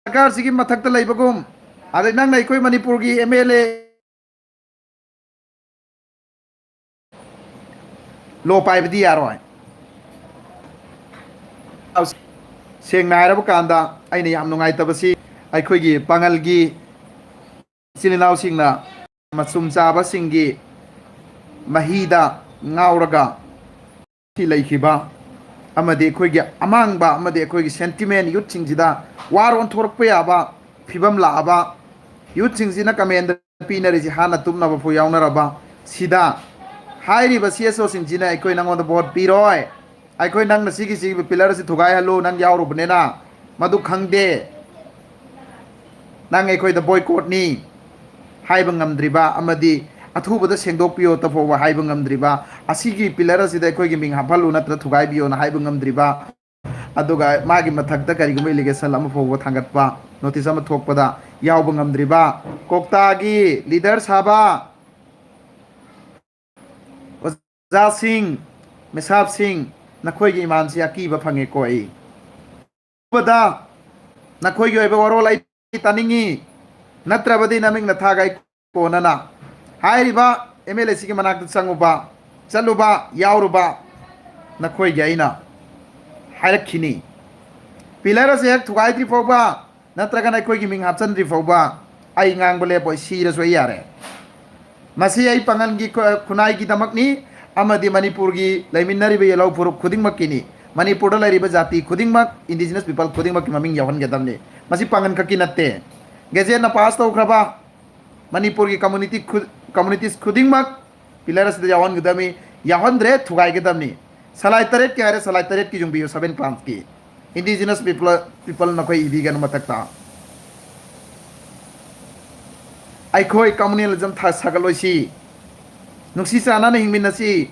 ꯁꯔꯀꯥꯔꯁꯤꯒꯤ ꯃꯊꯛꯇ ꯂꯩꯕꯒꯨꯝ, ꯑꯗꯩ ꯅꯪꯅ ꯑꯩꯈꯣꯏ ꯃꯅꯤꯄꯨꯔꯒꯤ ꯑꯦꯝ ꯑꯦꯜ ꯑꯦ ꯂꯣ ꯄꯥꯏꯕꯗꯤ ꯌꯥꯔꯣꯏ꯫ ꯁꯦꯡꯅ ꯍꯥꯏꯔꯕ ꯀꯥꯟꯗ ꯑꯩꯅ ꯌꯥꯝ ꯅꯨꯡꯉꯥꯏꯇꯕꯁꯤ ꯑꯩꯈꯣꯏꯒꯤ ꯄꯥꯉꯜꯒꯤ ꯏꯆꯤꯜ ꯏꯅꯥꯎꯁꯤꯡꯅ ꯃꯆꯨꯝ ꯆꯥꯕꯁꯤꯡꯒꯤ ꯃꯍꯤꯗ ꯉꯥꯎꯔꯒ ꯂꯩꯈꯤꯕ ꯑꯃꯗꯤ ꯑꯩꯈꯣꯏꯒꯤ ꯑꯃꯥꯡꯕ ꯑꯃꯗꯤ ꯑꯩꯈꯣꯏꯒꯤ ꯁꯦꯟꯇꯤꯃꯦꯟ ꯌꯨꯠꯁꯤꯡꯁꯤꯗ ꯋꯥꯔ ꯑꯣꯟꯊꯣꯔꯛꯄ ꯌꯥꯕ ꯐꯤꯕꯝ ꯂꯥꯛꯑꯕ, ꯌꯨꯠꯁꯤꯡꯁꯤꯅ ꯀꯃꯦꯟꯗ ꯄꯤꯅꯔꯤꯁꯤ ꯍꯥꯟꯅ ꯇꯨꯝꯅꯕ ꯐꯥꯎ ꯌꯥꯎꯅꯔꯕ ꯁꯤꯗ ꯍꯥꯏꯔꯤꯕ ꯁꯤ ꯑꯦꯁ ꯑꯣꯁꯤꯡꯁꯤꯅ ꯑꯩꯈꯣꯏ ꯅꯪꯉꯣꯟꯗ ꯚꯣꯠ ꯄꯤꯔꯣꯏ꯫ ꯑꯩꯈꯣꯏ ꯅꯪꯅ ꯁꯤꯒꯤ, ꯁꯤꯒꯤ ꯄꯤꯂꯔ ꯑꯁꯤ ꯊꯨꯒꯥꯏꯍꯜꯂꯨ, ꯅꯪ ꯌꯥꯎꯔꯨꯕꯅꯤꯅ ꯃꯗꯨ ꯈꯪꯗꯦ꯫ ꯅꯪ ꯑꯩꯈꯣꯏꯗ ꯕꯣꯏꯀꯣꯠꯅꯤ ꯍꯥꯏꯕ ꯉꯝꯗ꯭ꯔꯤꯕ ꯑꯃꯗꯤ ꯑꯊꯨꯕꯗ ꯁꯦꯡꯗꯣꯛꯄꯤꯌꯣ ꯐꯥꯎꯕ ꯍꯥꯏꯕ ꯉꯝꯗ꯭ꯔꯤꯕ, ꯑꯁꯤꯒꯤ ꯄꯤꯂꯔ ꯑꯁꯤꯗ ꯑꯩꯈꯣꯏꯒꯤ ꯃꯤꯡ ꯍꯥꯞꯍꯜꯂꯨ ꯅꯠꯇ꯭ꯔ ꯊꯨꯒꯥꯏꯕꯤꯌꯣꯅ ꯍꯥꯏꯕ ꯉꯝꯗ꯭ꯔꯤꯕ, ꯑꯗꯨꯒ ꯃꯥꯒꯤ ꯃꯊꯛꯇ ꯀꯔꯤꯒꯨꯝꯕ ꯑꯦꯂꯤꯒꯦꯁꯟ ꯑꯃ ꯐꯥꯎꯕ ꯊꯥꯡꯒꯠꯄ, ꯅꯣꯇꯤꯁ ꯑꯃ ꯊꯣꯛꯄꯗ ꯌꯥꯎꯕ ꯉꯝꯗ꯭ꯔꯤꯕ ꯀꯣꯛꯇꯥꯒꯤ ꯂꯤꯗꯔ ꯁꯥꯕ, ꯑꯣꯖꯥꯁꯤꯡ, ꯃꯤꯁꯥꯞꯁꯤꯡ, ꯅꯈꯣꯏꯒꯤ ꯏꯃꯥꯟꯁꯤ ꯑꯀꯤꯕ ꯐꯪꯉꯦꯀꯣ꯫ ꯑꯩ ꯎꯕꯗ ꯅꯈꯣꯏꯒꯤ ꯑꯣꯏꯕ ꯋꯥꯔꯣꯜ ꯑꯩ ꯇꯥꯅꯤꯡꯉꯤ, ꯅꯠꯇ꯭ꯔꯕꯗꯤ ꯅꯃꯤꯡ ꯅꯊꯥꯒ ꯑꯩ ꯀꯣꯟꯅꯅ ꯍꯥꯏꯔꯤꯕ ꯑꯦꯝ ꯑꯦꯜ ꯑꯦ ꯁꯤꯒꯤ ꯃꯅꯥꯛꯇ ꯆꯪꯉꯨꯕ, ꯆꯠꯂꯨꯕ, ꯌꯥꯎꯔꯨꯕ ꯅꯈꯣꯏꯒꯤ ꯑꯩꯅ ꯍꯥꯏꯔꯛꯈꯤꯅꯤ꯫ ꯄꯤꯂꯔ ꯑꯁꯦ ꯍꯦꯛ ꯊꯨꯒꯥꯏꯗ꯭ꯔꯤ ꯐꯥꯎꯕ, ꯅꯠꯇ꯭ꯔꯒꯅ ꯑꯩꯈꯣꯏꯒꯤ ꯃꯤꯡ ꯍꯥꯞꯆꯤꯟꯗ꯭ꯔꯤ ꯐꯥꯎꯕ ꯑꯩ ꯉꯥꯡꯕ ꯂꯦꯞꯄꯣꯏ, ꯁꯤꯔꯁꯨ ꯑꯩ ꯌꯥꯔꯦ꯫ ꯃꯁꯤ ꯑꯩ ꯄꯥꯡꯒꯜꯒꯤ ꯈꯨ-, ꯈꯨꯟꯅꯥꯏꯒꯤꯗꯃꯛꯅꯤ, ꯑꯃꯗꯤ ꯃꯅꯤꯄꯨꯔꯒꯤ ꯂꯩꯃꯤꯟꯅꯔꯤꯕ ꯌꯦꯜꯍꯧ ꯐꯨꯔꯨꯞ ꯈꯨꯗꯤꯡꯃꯛꯀꯤꯅꯤ꯫ ꯃꯅꯤꯄꯨꯔꯗ ꯂꯩꯔꯤꯕ ꯖꯥꯇꯤ ꯈꯨꯗꯤꯡꯃꯛ, indigenous people ꯈꯨꯗꯤꯡꯃꯛꯀꯤ ꯃꯃꯤꯡ ꯌꯥꯎꯍꯟꯒꯗꯕꯅꯤ꯫ ꯃꯁꯤ ꯄꯥꯡꯒꯜ ꯈꯛꯀꯤ ꯅꯠꯇꯦ꯫ ꯒꯦꯖꯦꯠꯅ ꯄꯥꯁ ꯇꯧꯈ꯭ꯔꯕ ꯃꯅꯤꯄꯨꯔꯒꯤ community ꯈꯨ-, communities ꯈꯨꯗꯤꯡꯃꯛ ꯄꯤꯂꯔ ꯑꯁꯤꯗ ꯌꯥꯎꯍꯟꯒꯗꯕꯅꯤ꯫ ꯌꯥꯎꯍꯟꯗ꯭ꯔꯦ, ꯊꯨꯒꯥꯏꯒꯗꯕꯅꯤ꯫ ꯁꯂꯥꯏ ꯇꯔꯦꯠꯀꯤ ꯍꯥꯏꯔꯦ, ꯁꯂꯥꯏ ꯇꯔꯦꯠꯀꯤ ꯌꯨꯡꯕꯤꯌꯨ, seven clansꯀꯤ꯫ Indigenous people, people ꯅꯈꯣꯏ ꯏꯕꯤꯒꯅꯨ ꯃꯊꯛꯇ꯫ ꯑꯩꯈꯣꯏ communalism ꯊꯥ-, ꯁꯥꯒꯠꯂꯣꯏꯁꯤ꯫ ꯅꯨꯡꯁꯤ ꯆꯥꯟꯅꯅ ꯍꯤꯡꯃꯤꯟꯅꯁꯤ꯫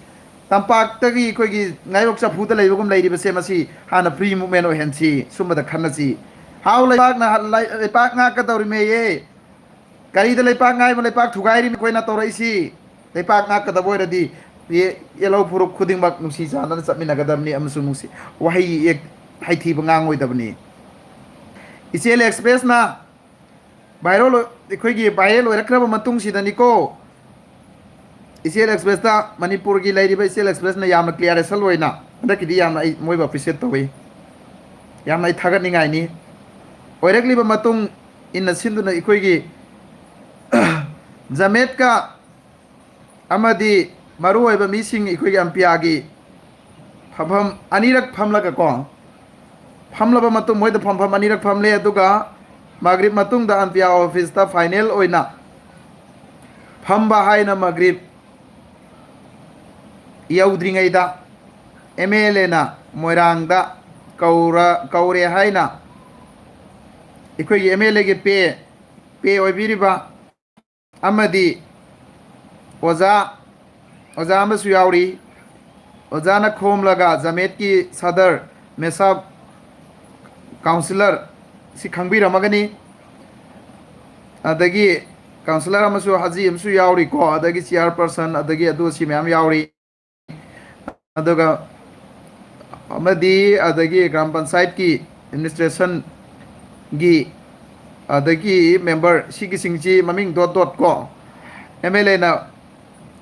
ꯇꯝꯄꯥꯛꯇꯒꯤ ꯑꯩꯈꯣꯏꯒꯤ ꯉꯥꯏꯔꯣꯛ ꯆꯐꯨꯗ ꯂꯩꯕꯒꯨꯝ ꯂꯩꯔꯤꯕꯁꯦ, ꯃꯁꯤ ꯍꯥꯟꯅ free movement ꯑꯣꯏꯍꯟꯁꯤ꯫ ꯁꯨꯝꯕꯗ ꯈꯟꯅꯁꯤ꯫ ꯍꯥꯎ ꯂꯩꯕꯥꯛꯅ ꯍ-, ꯂꯩ-, ꯂꯩꯄꯥꯛ ꯉꯥꯛꯀꯗꯧꯔꯤꯃꯦꯌꯦ꯫ ꯀꯔꯤꯗ ꯂꯩꯄꯥꯛ ꯉꯥꯏꯕ, ꯂꯩꯄꯥꯛ ꯊꯨꯒꯥꯏꯔꯤꯕ ꯑꯩꯈꯣꯏꯅ ꯇꯧꯔꯛꯏꯁꯤ? ꯂꯩꯄꯥꯛ ꯉꯥꯛꯀꯗꯕ ꯑꯣꯏꯔꯗꯤ ꯌꯦ-, ꯌꯦꯜꯍꯧ ꯐꯨꯔꯨꯞ ꯈꯨꯗꯤꯡꯃꯛ ꯅꯨꯡꯁꯤ ꯆꯥꯟꯅꯅ ꯆꯠꯃꯤꯟꯅꯒꯗꯕꯅꯤ ꯑꯃꯁꯨꯡ ꯅꯨꯡꯁꯤ, ꯋꯥꯍꯩ ꯌꯦꯛ ꯍꯩꯊꯤꯕ ꯉꯥꯡꯉꯣꯏꯗꯕꯅꯤ꯫ ꯏꯆꯦꯜ ꯑꯦꯛꯁꯄ꯭ꯔꯦꯁꯅ viral ꯑꯣꯏ-, ꯑꯩꯈꯣꯏꯒꯤ viral ꯑꯣꯏꯔꯛꯈ꯭ꯔꯕ ꯃꯇꯨꯡꯁꯤꯗꯅꯤꯀꯣ, ꯏꯆꯦꯜ ꯑꯦꯛꯁꯄ꯭ꯔꯦꯁꯇ ꯃꯅꯤꯄꯨꯔꯒꯤ ꯂꯩꯔꯤꯕ ꯏꯆꯦꯜ ꯑꯦꯛꯁꯄ꯭ꯔꯦꯁꯅ ꯌꯥꯝꯅ clear result ꯑꯣꯏꯅ ꯍꯟꯗꯛꯀꯤꯗꯤ ꯌꯥꯝꯅ ꯑꯩ ꯃꯣꯏꯕꯨ appreciate ꯇꯧꯏ꯫ ꯌꯥꯝꯅ ꯑꯩ ꯊꯥꯒꯠꯅꯤꯡꯉꯥꯏꯅꯤ꯫ ꯑꯣꯏꯔꯛꯂꯤꯕ ꯃꯇꯨꯡ ꯏꯟꯅ ꯁꯤꯟꯗꯨꯅ ꯑꯩꯈꯣꯏꯒꯤ ꯖꯃꯦꯠꯀ ꯑꯃꯗꯤ ꯃꯔꯨꯑꯣꯏꯕ ꯃꯤꯁꯤꯡ ꯑꯩꯈꯣꯏꯒꯤ ꯑꯝꯄꯤꯌꯥꯒꯤ ꯐꯝꯐꯝ ꯑꯅꯤꯔꯛ ꯐꯝꯂꯒꯀꯣ, ꯐꯝꯂꯕ ꯃꯇꯨꯡ ꯃꯣꯏꯗ ꯐꯝꯐꯝ ꯑꯅꯤꯔꯛ ꯐꯝꯂꯦ꯫ ꯑꯗꯨꯒ ꯃꯒ꯭ꯔꯤꯕ ꯃꯇꯨꯡꯗ ꯑꯝꯄꯤꯌꯥ ꯑꯣꯐꯤꯁꯇ final ꯑꯣꯏꯅ ꯐꯝꯕ ꯍꯥꯏꯅ ꯃꯒ꯭ꯔꯤꯕ ꯌꯧꯗ꯭ꯔꯤꯉꯩꯗ ꯑꯦꯝ ꯑꯦꯜ ꯑꯦꯅ ꯃꯣꯏꯔꯥꯡꯗ ꯀꯧꯔ-, ꯀꯧꯔꯦ ꯍꯥꯏꯅ ꯑꯩꯈꯣꯏꯒꯤ ꯑꯦꯝ ꯑꯦꯜ ꯑꯦꯒꯤ ꯄꯦ, ꯄꯦ ꯑꯣꯏꯕꯤꯔꯤꯕ ꯑꯃꯗꯤ ꯑꯣꯖꯥ, ꯑꯣꯖꯥ ꯑꯃꯁꯨ ꯌꯥꯎꯔꯤ꯫ ꯑꯣꯖꯥꯅ ꯈꯣꯝꯂꯒ ꯖꯃꯦꯠꯀꯤ ꯁꯗꯔ ꯃꯦꯁꯥꯕ ꯀꯥꯎꯟꯁꯤꯂꯔ ꯁꯤ ꯈꯪꯕꯤꯔꯝꯃꯒꯅꯤ꯫ ꯑꯗꯒꯤ ꯀꯥꯎꯟꯁꯤꯂꯔ ꯑꯃꯁꯨ ꯍꯥꯖꯤ ꯑꯃꯁꯨ ꯌꯥꯎꯔꯤꯀꯣ, ꯑꯗꯒꯤ ꯆꯤꯌꯥꯔꯄꯔꯁꯟ, ꯑꯗꯒꯤ ꯑꯗꯨ ꯑꯁꯤ ꯃꯌꯥꯝ ꯌꯥꯎꯔꯤ꯫ ꯑꯗꯨꯒ ꯑꯃꯗꯤ ꯑꯗꯒꯤ ꯒ꯭ꯔꯥꯝ ꯄꯟꯆꯥꯌꯠꯀꯤ ꯑꯦꯗꯃꯤꯅꯤꯁꯇ꯭ꯔꯦꯁꯟꯒꯤ ꯑꯗꯒꯤ ꯃꯦꯝꯕꯔ ꯁꯤꯒꯤꯁꯤꯡꯁꯤ ꯃꯃꯤꯡ ꯗꯣꯠ ꯗꯣꯠ ꯀꯣ ꯑꯦꯝ ꯑꯦꯜ ꯑꯦꯅ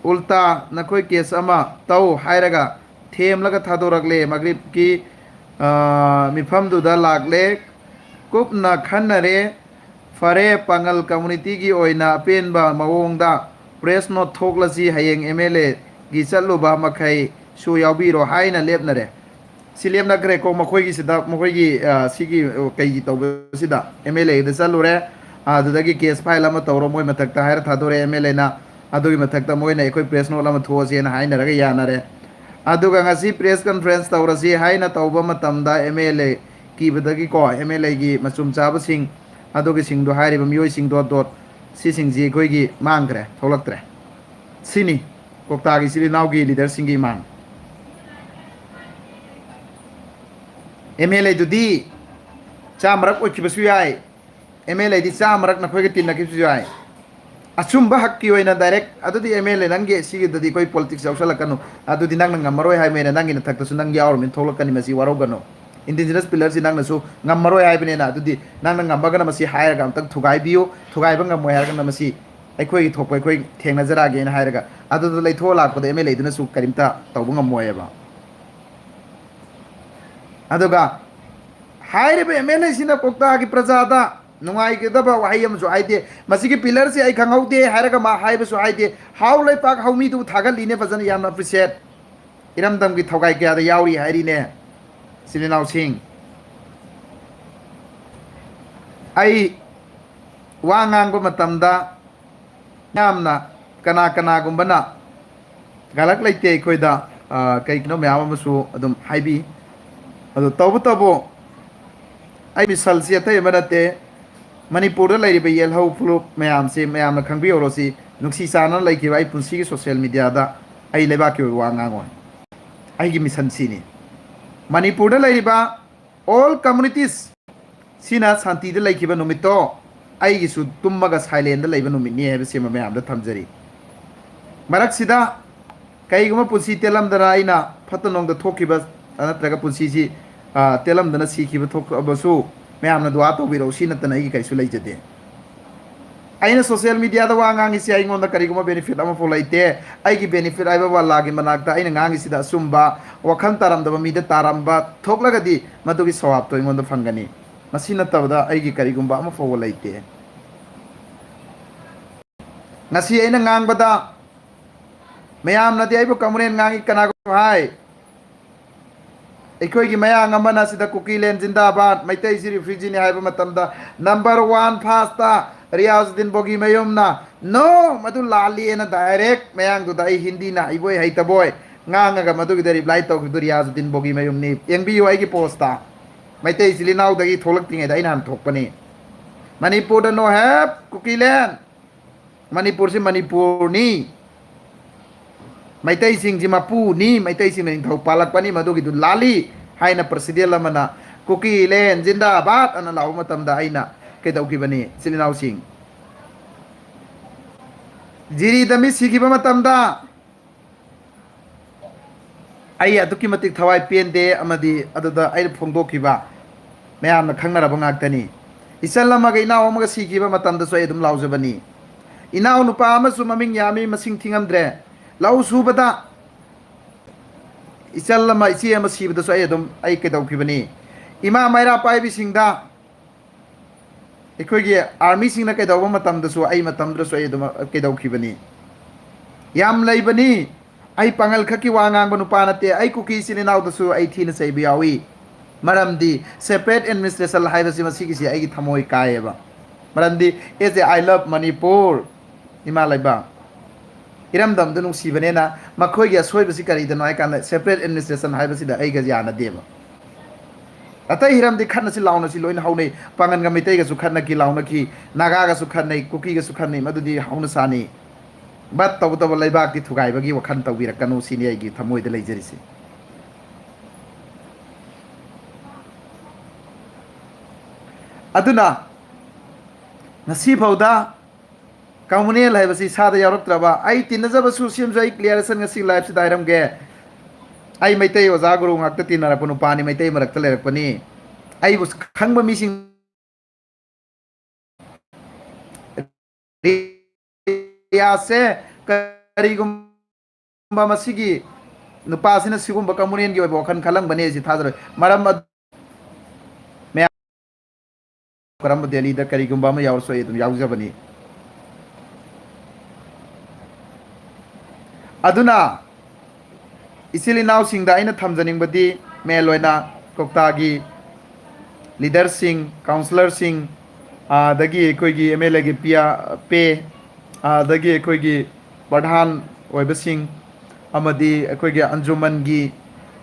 ꯎꯜꯇꯥ ꯅꯈꯣꯏ ꯀꯦꯁ ꯑꯃ ꯇꯧ ꯍꯥꯏꯔꯒ ꯊꯦꯝꯂꯒ ꯊꯥꯗꯣꯔꯛꯂꯦ꯫ ꯃꯒ꯭ꯔꯤꯕꯀꯤ ꯃꯤꯐꯝꯗꯨꯗ ꯂꯥꯛꯂꯦ꯫ ꯀꯨꯞꯅ ꯈꯟꯅꯔꯦ꯫ ꯐꯔꯦ, ꯄꯥꯉꯜ ꯀꯝꯃꯨꯅꯤꯇꯤꯒꯤ ꯑꯣꯏꯅ ꯑꯄꯦꯟꯕ ꯃꯑꯣꯡꯗ ꯄ꯭ꯔꯦꯁ ꯅꯣꯠ ꯊꯣꯛꯂꯁꯤ꯫ ꯍꯌꯦꯡ ꯑꯦꯝ ꯑꯦꯜ ꯑꯦꯒꯤ ꯆꯠꯂꯨꯕ ꯃꯈꯩꯁꯨ ꯌꯥꯎꯕꯤꯔꯣ ꯍꯥꯏꯅ ꯂꯦꯞꯅꯔꯦ꯫ ꯁꯤ ꯂꯦꯞꯅꯈ꯭ꯔꯦꯀꯣ꯫ ꯃꯈꯣꯏꯒꯤꯁꯤꯗ, ꯃꯈꯣꯏꯒꯤ ꯁꯤꯒꯤ ꯀꯩꯒꯤ ꯇꯧꯕꯁꯤꯗ ꯑꯦꯝ ꯑꯦꯜ ꯑꯦꯗ ꯆꯠꯂꯨꯔꯦ꯫ ꯑꯗꯨꯗꯒꯤ ꯀꯦꯁ ꯐꯥꯏꯜ ꯑꯃ ꯇꯧꯔꯣ ꯃꯣꯏ ꯃꯊꯛꯇ ꯍꯥꯏꯔ ꯊꯥꯗꯣꯔꯛꯑꯦ ꯑꯦꯝ ꯑꯦꯜ ꯑꯦꯅ꯫ ꯑꯗꯨꯒꯤ ꯃꯊꯛꯇ ꯃꯣꯏꯅ ꯑꯩꯈꯣꯏ ꯄ꯭ꯔꯦꯁ ꯅꯣꯠ ꯑꯃ ꯊꯣꯛꯑꯁꯦꯅ ꯍꯥꯏꯅꯔꯒ ꯌꯥꯅꯔꯦ꯫ ꯑꯗꯨꯒ ꯉꯁꯤ ꯄ꯭ꯔꯦꯁ ꯀꯟꯐ꯭ꯔꯦꯟꯁ ꯇꯧꯔꯁꯤ ꯍꯥꯏꯅ ꯇꯧꯕ ꯃꯇꯝꯗ ꯑꯦꯝ ꯑꯦꯜ ꯑꯦ ꯀꯤꯕꯗꯒꯤꯀꯣ ꯑꯦꯝ ꯑꯦꯜ ꯑꯦꯒꯤ ꯃꯆꯨꯝ ꯆꯥꯕꯁꯤꯡ ꯑꯗꯨꯒꯤꯁꯤꯡꯗꯣ, ꯍꯥꯏꯔꯤꯕ ꯃꯤꯑꯣꯏꯁꯤꯡꯗꯣ ꯗꯣꯠ ꯁꯤꯁꯤꯡꯁꯤ ꯑꯩꯈꯣꯏꯒꯤ ꯃꯥꯡꯈ꯭ꯔꯦ, ꯊꯣꯛꯂꯛꯇ꯭ꯔꯦ꯫ ꯁꯤꯅꯤ ꯀꯣꯛꯇꯥꯒꯤ ꯏꯆꯤꯜ ꯏꯅꯥꯎꯒꯤ ꯂꯤꯗꯔꯁꯤꯡꯒꯤ ꯏꯃꯥꯡ꯫ ꯑꯦꯝ ꯑꯦꯜ ꯑꯦꯗꯨꯗꯤ ꯆꯥꯝꯃꯔꯛ ꯑꯣꯏꯈꯤꯕꯁꯨ ꯌꯥꯏ, ꯑꯦꯝ ꯑꯦꯜ ꯑꯦꯗꯤ ꯆꯥꯝꯃꯔꯛ ꯅꯈꯣꯏꯒ ꯇꯤꯟꯅꯈꯤꯕꯁꯨ ꯌꯥꯏ꯫ ꯑꯆꯨꯝꯕ ꯍꯛꯀꯤ ꯑꯣꯏꯅ ꯗꯥꯏꯔꯦꯛ ꯑꯗꯨꯗꯤ ꯑꯦꯝ ꯑꯦꯜ ꯑꯦ ꯅꯪꯒꯤ ꯁꯤꯒꯤꯗꯗꯤ ꯑꯩꯈꯣꯏ ꯄꯣꯂꯤꯇꯤꯛꯁ ꯌꯥꯎꯁꯜꯂꯛꯀꯅꯨ꯫ ꯑꯗꯨꯗꯤ ꯅꯪꯅ ꯉꯝꯃꯔꯣꯏ ꯍꯥꯏꯕꯅꯤꯅ ꯅꯪꯒꯤ ꯅꯊꯛꯇꯁꯨ ꯅꯪ ꯌꯥꯎꯔꯕꯅꯤꯅ ꯊꯣꯛꯂꯛꯀꯅꯤ꯫ ꯃꯁꯤ ꯋꯥꯔꯧꯒꯅꯨ꯫ ꯏꯟꯗꯤꯖꯤꯅꯁ ꯄꯤꯂꯔꯁꯤ ꯅꯪꯅꯁꯨ ꯉꯝꯃꯔꯣꯏ ꯍꯥꯏꯕꯅꯤꯅ ꯑꯗꯨꯗꯤ ꯅꯪꯅ ꯉꯝꯃꯒꯅ ꯃꯁꯤ ꯍꯥꯏꯔꯒ ꯑꯝꯇꯪ ꯊꯨꯒꯥꯏꯕꯤꯌꯨ꯫ ꯊꯨꯒꯥꯏꯕ ꯉꯝꯃꯣꯏ ꯍꯥꯏꯔꯒꯅ ꯃꯁꯤ ꯑꯩꯈꯣꯏꯒꯤ ꯊꯣꯛꯄ ꯑꯩꯈꯣꯏ ꯊꯦꯡꯅꯖꯔꯛꯑꯒꯦꯅ ꯍꯥꯏꯔꯒ ꯑꯗꯨꯗ ꯂꯩꯊꯣꯛꯑ ꯂꯥꯛꯄꯗ ꯑꯦꯝ ꯑꯦꯜ ꯑꯦꯗꯨꯅꯁꯨ ꯀꯔꯤꯝꯇ ꯇꯧꯕ ꯉꯝꯃꯣꯏꯑꯕ꯫ ꯑꯗꯨꯒ ꯍꯥꯏꯔꯤꯕ ꯑꯦꯝ ꯑꯦꯜ ꯑꯦꯁꯤꯅ ꯀꯣꯛꯇꯥꯒꯤ ꯄ꯭ꯔꯖꯥꯗ ꯅꯨꯡꯉꯥꯏꯒꯗꯕ ꯋꯥꯍꯩ ꯑꯃꯁꯨ ꯍꯥꯏꯗꯦ꯫ ꯃꯁꯤꯒꯤ ꯄꯤꯂꯔꯁꯤ ꯑꯩ ꯈꯪꯍꯧꯗꯦ ꯍꯥꯏꯔꯒ ꯃꯥ ꯍꯥꯏꯕꯁꯨ ꯍꯥꯏꯗꯦ꯫ ꯍꯥꯎ ꯂꯩꯄꯥꯛ ꯍꯧꯃꯤꯗꯨꯕꯨ ꯊꯥꯒꯠꯂꯤꯅꯦ ꯐꯖꯅ, ꯌꯥꯝꯅ ꯑꯦꯄ꯭ꯔꯤꯁꯤꯌꯦꯠ꯫ ꯏꯔꯝꯗꯝꯒꯤ ꯊꯧꯒꯥꯏ ꯀꯌꯥꯗ ꯌꯥꯎꯔꯤ ꯍꯥꯏꯔꯤꯅꯦ꯫ ꯏꯆꯤꯜ ꯏꯅꯥꯎꯁꯤꯡ, ꯑꯩ ꯋꯥ ꯉꯥꯡꯕ ꯃꯇꯝꯗ ꯌꯥꯝꯅ ꯀꯅꯥ ꯀꯅꯥꯒꯨꯝꯕꯅ ꯒꯥꯂꯛ ꯂꯩꯇꯦ ꯑꯩꯈꯣꯏꯗ, ꯑ, ꯀꯩꯒꯤꯅꯣ ꯃꯌꯥꯝ ꯑꯃꯁꯨ ꯑꯗꯨꯝ ꯍꯥꯏꯕꯤ꯫ ꯑꯗꯨ ꯇꯧꯕꯇꯕꯨ ꯑꯩ ꯃꯤꯁꯜꯁꯤ ꯑꯇꯩ ꯑꯃ ꯅꯠꯇꯦ, ꯃꯅꯤꯄꯨꯔꯗ ꯂꯩꯔꯤꯕ ꯌꯦꯜꯍꯧ ꯐꯨꯂꯨꯞ ꯃꯌꯥꯝꯁꯤ ꯃꯌꯥꯝꯅ ꯈꯪꯕꯤꯍꯧꯔꯣ꯫ ꯁꯤ ꯅꯨꯡꯁꯤ ꯆꯥꯟꯅꯅ ꯂꯩꯈꯤꯕ ꯑꯩ ꯄꯨꯟꯁꯤꯒꯤ ꯁꯣꯁꯤꯌꯦꯜ ꯃꯤꯗꯤꯌꯥꯗ ꯑꯩ ꯂꯩꯕꯥꯛꯀꯤ ꯑꯣꯏꯕ ꯋꯥ ꯉꯥꯡꯉꯣꯏ꯫ ꯑꯩꯒꯤ ꯃꯤꯁꯟ ꯁꯤꯅꯤ꯫ ꯃꯅꯤꯄꯨꯔꯗ ꯂꯩꯔꯤꯕ ꯑꯣꯜ ꯀꯝꯃꯨꯅꯤꯇꯤꯁ ꯁꯤꯅ ꯁꯥꯟꯇꯤꯗ ꯂꯩꯈꯤꯕ ꯅꯨꯃꯤꯠꯇꯣ ꯑꯩꯒꯤꯁꯨ ꯇꯨꯝꯃꯒ ꯁꯥꯏꯂꯦꯟꯗ ꯂꯩꯕ ꯅꯨꯃꯤꯠꯅꯤ ꯍꯥꯏꯕꯁꯤꯃ ꯃꯌꯥꯝꯗ ꯊꯝꯖꯔꯤ꯫ ꯃꯔꯛꯁꯤꯗ ꯀꯩꯒꯨꯝꯕ ꯄꯨꯟꯁꯤ ꯇꯦꯜꯂꯝꯗꯅ ꯑꯩꯅ ꯐꯠꯇ ꯅꯣꯡꯗ ꯊꯣꯛꯈꯤꯕ, ꯅꯠꯇ꯭ꯔꯒ ꯄꯨꯟꯁꯤꯁꯤ, ꯑ, ꯇꯦꯜꯂꯝꯗꯅ ꯁꯤꯈꯤꯕ ꯊꯣꯛꯂꯕꯁꯨ, ꯃꯌꯥꯝꯅ ꯗꯨꯋꯥ ꯇꯧꯕꯤꯔꯛꯎ, ꯁꯤ ꯅꯠꯇꯅ ꯑꯩꯒꯤ ꯀꯩꯁꯨ ꯂꯩꯖꯗꯦ꯫ ꯑꯩꯅ social media ꯗ ꯋꯥ ꯉꯥꯡꯉꯤꯁꯦ ꯑꯩꯉꯣꯟꯗ ꯀꯔꯤꯒꯨꯝꯕ benefit ꯑꯃꯐꯥꯎ ꯂꯩꯇꯦ꯫ ꯑꯩꯒꯤ benefit ꯍꯥꯏꯕꯕꯨ ꯑꯜꯂꯥꯒꯤ ꯃꯅꯥꯛꯇ ꯑꯩꯅ ꯉꯥꯡꯉꯤꯁꯤꯗ ꯑꯆꯨꯝꯕ, ꯋꯥꯈꯜ ꯇꯥꯔꯝꯗꯕ ꯃꯤꯗ ꯇꯥꯔꯝꯕ ꯊꯣꯛꯂꯒꯗꯤ ꯃꯗꯨꯒꯤ ꯁꯋꯥꯕꯇꯣ ꯑꯩꯉꯣꯟꯗ ꯐꯪꯒꯅꯤ꯫ ꯃꯁꯤ ꯅꯠꯇꯕꯗ ꯑꯩꯒꯤ ꯀꯔꯤꯒꯨꯝꯕ ꯑꯃꯐꯥꯎꯕ ꯂꯩꯇꯦ꯫ ꯉꯁꯤ ꯑꯩꯅ ꯉꯥꯡꯕꯗ ꯃꯌꯥꯝꯅꯗꯤ ꯑꯩꯕꯨ ꯀꯃꯨꯅꯦꯟ ꯉꯥꯡꯉꯤ, ꯀꯅꯥꯒꯨꯝꯕ ꯍꯥꯏ, ꯑꯩꯈꯣꯏꯒꯤ ꯃꯌꯥꯡ ꯑꯃꯅ ꯁꯤꯗ "ꯀꯨꯀꯤꯂꯦꯟ ꯖꯤꯟꯗꯥꯕꯥꯗ, ꯃꯩꯇꯩꯁꯤ refugee ꯅꯤ" ꯍꯥꯏꯕ ꯃꯇꯝꯗ, number one first ꯇ ꯔꯤꯌꯥꯖꯨꯗꯤꯟ ꯕꯣꯒꯤꯃꯌꯨꯝꯅ, "No, ꯃꯗꯨ ꯂꯥꯜꯂꯤꯅ" direct ꯃꯌꯥꯡꯗꯨꯗ ꯑꯩ ꯍꯤꯟꯗꯤꯅ ꯍꯩꯕꯣꯏ ꯍꯩꯇꯕꯣꯏ ꯉꯥꯡꯉꯒ ꯃꯗꯨꯒꯤꯗ reply ꯇꯧꯈꯤꯕꯗꯨ ꯔꯤꯌꯥꯖꯨꯗꯤꯟ ꯕꯣꯒꯤꯃꯌꯨꯝꯅꯤ꯫ ꯌꯦꯡꯕꯤꯌꯨ ꯑꯩꯒꯤ post ꯇ꯫ ꯃꯩꯇꯩ ꯏꯆꯤꯜ ꯏꯅꯥꯎꯗꯒꯤ ꯊꯣꯛꯂꯛꯇ꯭ꯔꯤꯉꯩꯗ ꯑꯩꯅ ꯍꯥꯟꯅ ꯊꯣꯛꯄꯅꯤ꯫ ꯃꯅꯤꯄꯨꯔꯗ no help, ꯀꯨꯀꯤꯂꯦꯟ꯫ ꯃꯅꯤꯄꯨꯔꯁꯤ ꯃꯅꯤꯄꯨꯔꯅꯤ꯫ ꯃꯩꯇꯩꯁꯤꯡꯁꯤ ꯃꯄꯨꯅꯤ, ꯃꯩꯇꯩꯁꯤꯡꯅ ꯅꯤꯡꯊꯧ ꯄꯥꯜꯂꯛꯄꯅꯤ, ꯃꯗꯨꯒꯤꯗꯨ ꯂꯥꯜꯂꯤ ꯍꯥꯏꯅ president ꯑꯃꯅ "ꯀꯨꯀꯤꯂꯦꯟ ꯖꯤꯟꯗꯥꯕꯥꯗ" ꯑꯅ ꯂꯥꯎꯕ ꯃꯇꯝꯗ ꯑꯩꯅ ꯀꯩꯗꯧꯈꯤꯕꯅꯤ? ꯏꯆꯤꯜ ꯏꯅꯥꯎꯁꯤꯡ, ꯖꯤꯔꯤꯗ ꯃꯤ ꯁꯤꯈꯤꯕ ꯃꯇꯝꯗ ꯑꯩ ꯑꯗꯨꯛꯀꯤ ꯃꯇꯤꯛ ꯊꯋꯥꯏ ꯄꯦꯟꯗꯦ, ꯑꯃꯗꯤ ꯑꯗꯨꯗ ꯑꯩꯅ ꯐꯣꯡꯗꯣꯛꯈꯤꯕ ꯃꯌꯥꯝꯅ ꯈꯪꯅꯔꯕ ꯉꯥꯛꯇꯅꯤ꯫ ꯏꯆꯜ ꯑꯃꯒ ꯏꯅꯥꯎ ꯑꯃꯒ ꯁꯤꯈꯤꯕ ꯃꯇꯝꯗꯁꯨ ꯑꯩ ꯑꯗꯨꯝ ꯂꯥꯎꯖꯕꯅꯤ꯫ ꯏꯅꯥꯎ ꯅꯨꯄꯥ ꯑꯃꯁꯨ ꯃꯃꯤꯡ ꯌꯥꯝꯃꯤ, ꯃꯁꯤꯡ ꯊꯤꯉꯝꯗ꯭ꯔꯦ꯫ ꯂꯧ ꯁꯨꯕꯗ ꯏꯆꯜ ꯑꯃ, ꯏꯆꯦ ꯑꯃ ꯁꯤꯕꯗꯁꯨ ꯑꯩ ꯑꯗꯨꯝ, ꯑꯩ ꯀꯩꯗꯧꯈꯤꯕꯅꯤ꯫ ꯏꯃꯥ ꯃꯩꯔꯥ ꯄꯥꯏꯕꯤꯁꯤꯡꯗ ꯑꯩꯈꯣꯏꯒꯤ army ꯁꯤꯡꯅ ꯀꯩꯗꯧꯕ ꯃꯇꯝꯗꯁꯨ ꯑꯩ ꯃꯇꯝꯗꯨꯗꯁꯨ ꯑꯩ ꯑꯗꯨꯝ ꯀꯩꯗꯧꯈꯤꯕꯅꯤ꯫ ꯌꯥꯝ ꯂꯩꯕꯅꯤ꯫ ꯑꯩ ꯄꯥꯉꯜ ꯈꯛꯀꯤ ꯋꯥ ꯉꯥꯡꯕ ꯅꯨꯄꯥ ꯅꯠꯇꯦ꯫ ꯑꯩ ꯀꯨꯀꯤ ꯏꯆꯤꯜ ꯏꯅꯥꯎꯗꯁꯨ ꯑꯩ ꯊꯤꯅ ꯆꯩꯕ ꯌꯥꯎꯏ꯫ ꯃꯔꯝꯗꯤ separate administration ꯍꯥꯏꯕꯁꯤ ꯃꯁꯤꯒꯤꯁꯤ ꯑꯩꯒꯤ ꯊꯃꯣꯏ ꯀꯥꯏꯌꯦꯕ꯫ ꯃꯔꯝꯗꯤ as a I love Manipur, ꯏꯃꯥ ꯂꯩꯕꯥꯛ꯫ ꯏꯔꯝꯗꯝꯗꯨ ꯅꯨꯡꯁꯤꯕꯅꯦꯅ ꯃꯈꯣꯏꯒꯤ ꯑꯁꯣꯏꯕꯁꯤ ꯀꯔꯤꯗꯅꯣ ꯍꯥꯏ ꯀꯥꯟꯗ separate administration ꯍꯥꯏꯕꯁꯤꯗ ꯑꯩꯒ ꯌꯥꯅꯗꯦꯕ꯫ ꯑꯇꯩ ꯍꯤꯔꯝꯗꯤ ꯈꯠꯅꯁꯤ ꯂꯥꯎꯅꯁꯤ ꯂꯣꯏꯅ ꯍꯧꯅꯩ꯫ ꯄꯥꯉꯟꯒ ꯃꯩꯇꯩꯒꯁꯨ ꯈꯠꯅꯈꯤ, ꯂꯥꯎꯅꯈꯤ, ꯅꯥꯒꯥꯒꯁꯨ ꯈꯠꯅꯩ, ꯀꯨꯀꯤꯒꯁꯨ ꯈꯠꯅꯩ, ꯃꯗꯨꯗꯤ ꯍꯧꯅ ꯁꯥꯅꯤ꯫ But ꯇꯧꯕꯇꯕꯨ ꯂꯩꯕꯥꯛꯇꯤ ꯊꯨꯒꯥꯏꯕꯒꯤ ꯋꯥꯈꯜ ꯇꯧꯕꯤꯔꯛꯀꯅꯨ ꯁꯤꯅꯤ ꯑꯩꯒꯤ ꯊꯃꯣꯏꯗ ꯂꯩꯖꯔꯤꯁꯤ꯫ ꯑꯗꯨꯅ ꯉꯁꯤꯐꯥꯎꯗ ꯀꯝꯃꯨꯅꯦꯜ ꯍꯥꯏꯕꯁꯤ ꯏꯁꯥꯗ ꯌꯥꯎꯔꯛꯇ꯭ꯔꯕ꯫ ꯑꯩ ꯇꯤꯟꯅꯖꯕꯁꯨ ꯁꯦꯝꯁꯨ ꯑꯩ ꯀ꯭ꯂꯤꯌꯥꯔꯦꯁꯟ ꯉꯁꯤ ꯂꯥꯏꯐꯁꯤꯗ ꯍꯥꯏꯔꯝꯒꯦ꯫ ꯑꯩ ꯃꯩꯇꯩ ꯑꯣꯖꯥ ꯒꯨꯔꯨ ꯉꯥꯛꯇ ꯇꯤꯟꯅꯔꯛꯄ ꯅꯨꯄꯥꯅꯤ, ꯃꯩꯇꯩ ꯃꯔꯛꯇ ꯂꯩꯔꯛꯄꯅꯤ꯫ ꯑꯩꯕꯨ ꯈꯪꯕ ꯃꯤꯁꯤꯡ ꯔꯤꯌꯥꯁꯦ ꯀꯔꯤꯒꯨꯝꯕ ꯃꯁꯤꯒꯤ ꯅꯨꯄꯥꯁꯤꯅ ꯁꯤꯒꯨꯝꯕ ꯀꯝꯃꯨꯅꯦꯜꯒꯤ ꯑꯣꯏꯕ ꯋꯥꯈꯜ ꯈꯜꯂꯝꯒꯅꯤ ꯍꯥꯏꯁꯤ ꯊꯥꯖꯔꯣꯏ꯫ ꯃꯔꯝ ꯑꯗꯨ ꯃꯌꯥꯝ ꯀꯔꯝꯕ ꯗꯦꯜꯂꯤꯗ ꯀꯔꯤꯒꯨꯝꯕ ꯑꯃ ꯌꯥꯎꯔꯁꯨ ꯑꯩ ꯑꯗꯨꯝ ꯌꯥꯎꯖꯕꯅꯤ꯫ ꯑꯗꯨꯅ ꯏꯆꯤꯜ ꯏꯅꯥꯎꯁꯤꯡꯗ ꯑꯩꯅ ꯊꯝꯖꯅꯤꯡꯕꯗꯤ ꯃꯦꯟ ꯑꯣꯏꯅ ꯀ꯭ꯋꯥꯛꯇꯥꯒꯤ ꯂꯤꯗꯔꯁꯤꯡ, ꯀꯥꯎꯟꯁꯤꯂꯔꯁꯤꯡ, ꯑꯗꯒꯤ ꯑꯩꯈꯣꯏꯒꯤ ꯑꯦꯝ ꯑꯦꯜ ꯑꯦꯒꯤ ꯄꯤ ꯑꯥꯔ, ꯄꯦ, ꯑꯗꯒꯤ ꯑꯩꯈꯣꯏꯒꯤ ꯄ꯭ꯔꯙꯥꯟ ꯑꯣꯏꯕꯁꯤꯡ ꯑꯃꯗꯤ ꯑꯩꯈꯣꯏꯒꯤ ꯑꯟꯖꯨꯃꯟꯒꯤ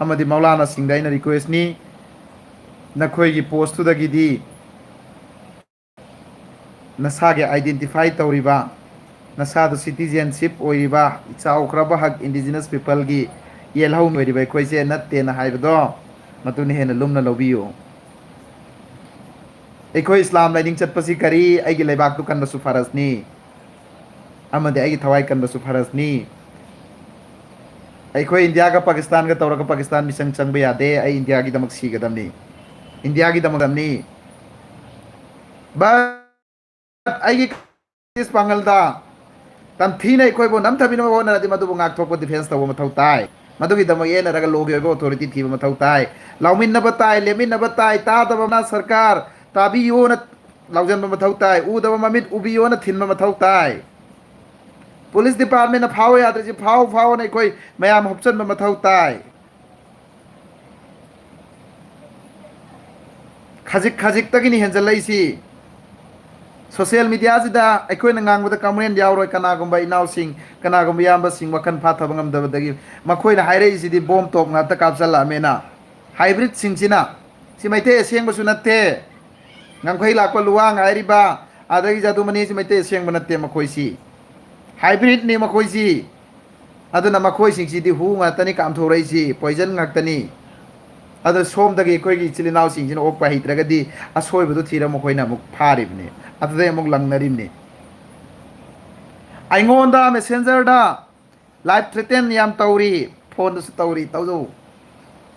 ꯑꯃꯗꯤ ꯃꯧꯂꯥꯅꯥꯁꯤꯡꯗ ꯑꯩꯅ ꯔꯤꯀ꯭ꯋꯦꯁꯅꯤ, ꯅꯈꯣꯏꯒꯤ ꯄꯣꯁꯇꯨꯗꯒꯤꯗꯤ ꯅꯁꯥꯒꯤ ꯑꯥꯏꯗꯦꯟꯇꯤꯐꯥꯏ ꯇꯧꯔꯤꯕ, ꯅꯁꯥꯗꯨ ꯁꯤꯇꯤꯖꯦꯟꯁꯤꯞ ꯑꯣꯏꯔꯤꯕ, ꯆꯥꯎꯈ꯭ꯔꯕ ꯍꯛ ꯏꯟꯗꯤꯖꯤꯅꯁ ꯄꯤꯄꯜꯒꯤ ꯌꯦꯜꯍꯧ ꯑꯣꯏꯔꯤꯕ ꯑꯩꯈꯣꯏꯁꯦ ꯅꯠꯇꯦꯅ ꯍꯥꯏꯕꯗꯣ, ꯃꯗꯨꯅ ꯍꯦꯟꯅ ꯂꯨꯝꯅ ꯂꯧꯕꯤꯌꯨ꯫ ꯑꯩꯈꯣꯏ ꯏꯁꯂꯥꯝ ꯂꯥꯏꯅꯤꯡ ꯆꯠꯄꯁꯤ ꯀꯔꯤ? ꯑꯩꯒꯤ ꯂꯩꯕꯥꯛꯇꯨ ꯀꯟꯕꯁꯨ ꯐꯔꯖꯅꯤ, ꯑꯃꯗꯤ ꯑꯩꯒꯤ ꯊꯋꯥꯏ ꯀꯟꯕꯁꯨ ꯐꯔꯖꯅꯤ꯫ ꯑꯩꯈꯣꯏ ꯏꯟꯗꯤꯌꯥꯒ ꯄꯥꯀꯤꯁꯇꯥꯟꯒ ꯇꯧꯔꯒ ꯄꯥꯀꯤꯁꯇꯥꯟ ꯃꯤꯆꯪ ꯆꯪꯕ ꯌꯥꯗꯦ꯫ ꯑꯩ ꯏꯟꯗꯤꯌꯥꯒꯤꯗꯃꯛ ꯁꯤꯒꯗꯕꯅꯤ, ꯏꯟꯗꯤꯌꯥꯒꯤꯗꯃꯛꯅꯤ꯫ But ꯑꯩꯒꯤ ꯄꯥꯡꯒꯜꯗ ꯇꯝꯊꯤꯅ ꯑꯩꯈꯣꯏꯕꯨ ꯅꯝꯊꯕꯤꯅꯕ ꯍꯣꯠꯅꯔꯗꯤ ꯃꯗꯨꯕꯨ ꯉꯥꯛꯊꯣꯛꯄ, ꯗꯤꯐꯦꯟꯁ ꯇꯧꯕ ꯃꯊꯧ ꯇꯥꯏ꯫ ꯃꯗꯨꯒꯤꯗꯃꯛ ꯌꯦꯠꯅꯔꯒ ꯂꯣꯒꯤ ꯑꯣꯏꯕ ꯑꯣꯊꯣꯔꯤꯇꯤ ꯊꯤꯕ ꯃꯊꯧ ꯇꯥꯏ꯫ ꯂꯥꯎꯃꯤꯟꯅꯕ ꯇꯥꯏ, ꯂꯦꯞꯃꯤꯟꯅꯕ ꯇꯥꯏ, ꯇꯥꯗꯕ ꯑꯃꯅ ꯁꯔꯀꯥꯔ ꯇꯥꯕꯤꯌꯣꯅ ꯂꯥꯎꯖꯟꯕ ꯃꯊꯧ ꯇꯥꯏ, ꯎꯗꯕ ꯃꯃꯤꯠ ꯎꯕꯤꯌꯣꯅ ꯊꯤꯟꯕ ꯃꯊꯧ ꯇꯥꯏ꯫ ꯄꯨꯂꯤꯁ ꯗꯤꯄꯥꯔꯠꯃꯦꯟꯅ ꯐꯥꯎ ꯌꯥꯗ꯭ꯔꯤꯁꯤ ꯐꯥꯎ ꯐꯥꯎꯅ ꯑꯩꯈꯣꯏ ꯃꯌꯥꯝ ꯍꯨꯞꯆꯟꯕ ꯃꯊꯧ ꯇꯥꯏ꯫ ꯈꯖꯤꯛ ꯈꯖꯤꯛꯇꯒꯤꯅꯤ ꯍꯦꯟꯖꯜꯂꯛꯏꯁꯤ꯫ ꯁꯣꯁꯤꯌꯦꯜ ꯃꯤꯗꯤꯌꯥꯁꯤꯗ ꯑꯩꯈꯣꯏꯅ ꯉꯥꯡꯕꯗ ꯀꯃꯦꯟ ꯌꯥꯎꯔꯣꯏ꯫ ꯀꯅꯥꯒꯨꯝꯕ ꯏꯅꯥꯎꯁꯤꯡ, ꯀꯅꯥꯒꯨꯝꯕ ꯏꯌꯥꯝꯕꯁꯤꯡ ꯋꯥꯈꯜ ꯐꯥꯊꯕ ꯉꯝꯗꯕꯗꯒꯤ ꯃꯈꯣꯏꯅ ꯍꯥꯏꯔꯛꯏꯁꯤꯗꯤ ꯕꯣꯝ ꯇꯣꯞ ꯉꯥꯛꯇ ꯀꯥꯞꯁꯤꯜꯂꯛꯑꯃꯦꯅ꯫ ꯍꯥꯏꯕ꯭ꯔꯤꯠꯁꯤꯡꯁꯤꯅ, ꯁꯤ ꯃꯩꯇꯩ ꯑꯁꯦꯡꯕꯁꯨ ꯅꯠꯇꯦ꯫ ꯉꯝꯈꯩ ꯂꯥꯛꯄ ꯂꯨꯋꯥꯡ ꯍꯥꯏꯔꯤꯕ, ꯑꯗꯒꯤ ꯖꯥꯗꯨꯃꯅꯤꯁꯤ ꯃꯩꯇꯩ ꯑꯁꯦꯡꯕ ꯅꯠꯇꯦ꯫ ꯃꯈꯣꯏꯁꯤ ꯍꯥꯏꯕ꯭ꯔꯤꯠꯅꯤ ꯃꯈꯣꯏꯁꯤ꯫ ꯑꯗꯨꯅ ꯃꯈꯣꯏꯁꯤꯡꯁꯤꯗꯤ ꯍꯨ ꯉꯥꯛꯇꯅꯤ ꯀꯥꯝꯊꯣꯔꯛꯏꯁꯤ, ꯄꯣꯏꯖꯟ ꯉꯥꯛꯇꯅꯤ꯫ ꯑꯗꯨ ꯁꯣꯝꯗꯒꯤ ꯑꯩꯈꯣꯏꯒꯤ ꯏꯆꯤꯜ ꯏꯅꯥꯎꯁꯤꯡꯁꯤꯅ ꯑꯣꯛꯄ ꯍꯩꯇ꯭ꯔꯒꯗꯤ ꯑꯁꯣꯏꯕꯗꯨ ꯊꯤꯔ ꯃꯈꯣꯏꯅ ꯑꯃꯨꯛ ꯐꯥꯔꯤꯕꯅꯤ, ꯑꯗꯨꯗꯩ ꯑꯃꯨꯛ ꯂꯪꯅꯔꯤꯕꯅꯤ꯫ ꯑꯩꯉꯣꯟꯗ ꯃꯦꯁꯦꯟꯖꯔꯗ ꯂꯥꯏꯐ ꯊ꯭ꯔꯦꯇꯦꯟ ꯌꯥꯝ ꯇꯧꯔꯤ, ꯐꯣꯟꯗꯁꯨ ꯇꯧꯔꯤ, ꯇꯧꯖꯧ꯫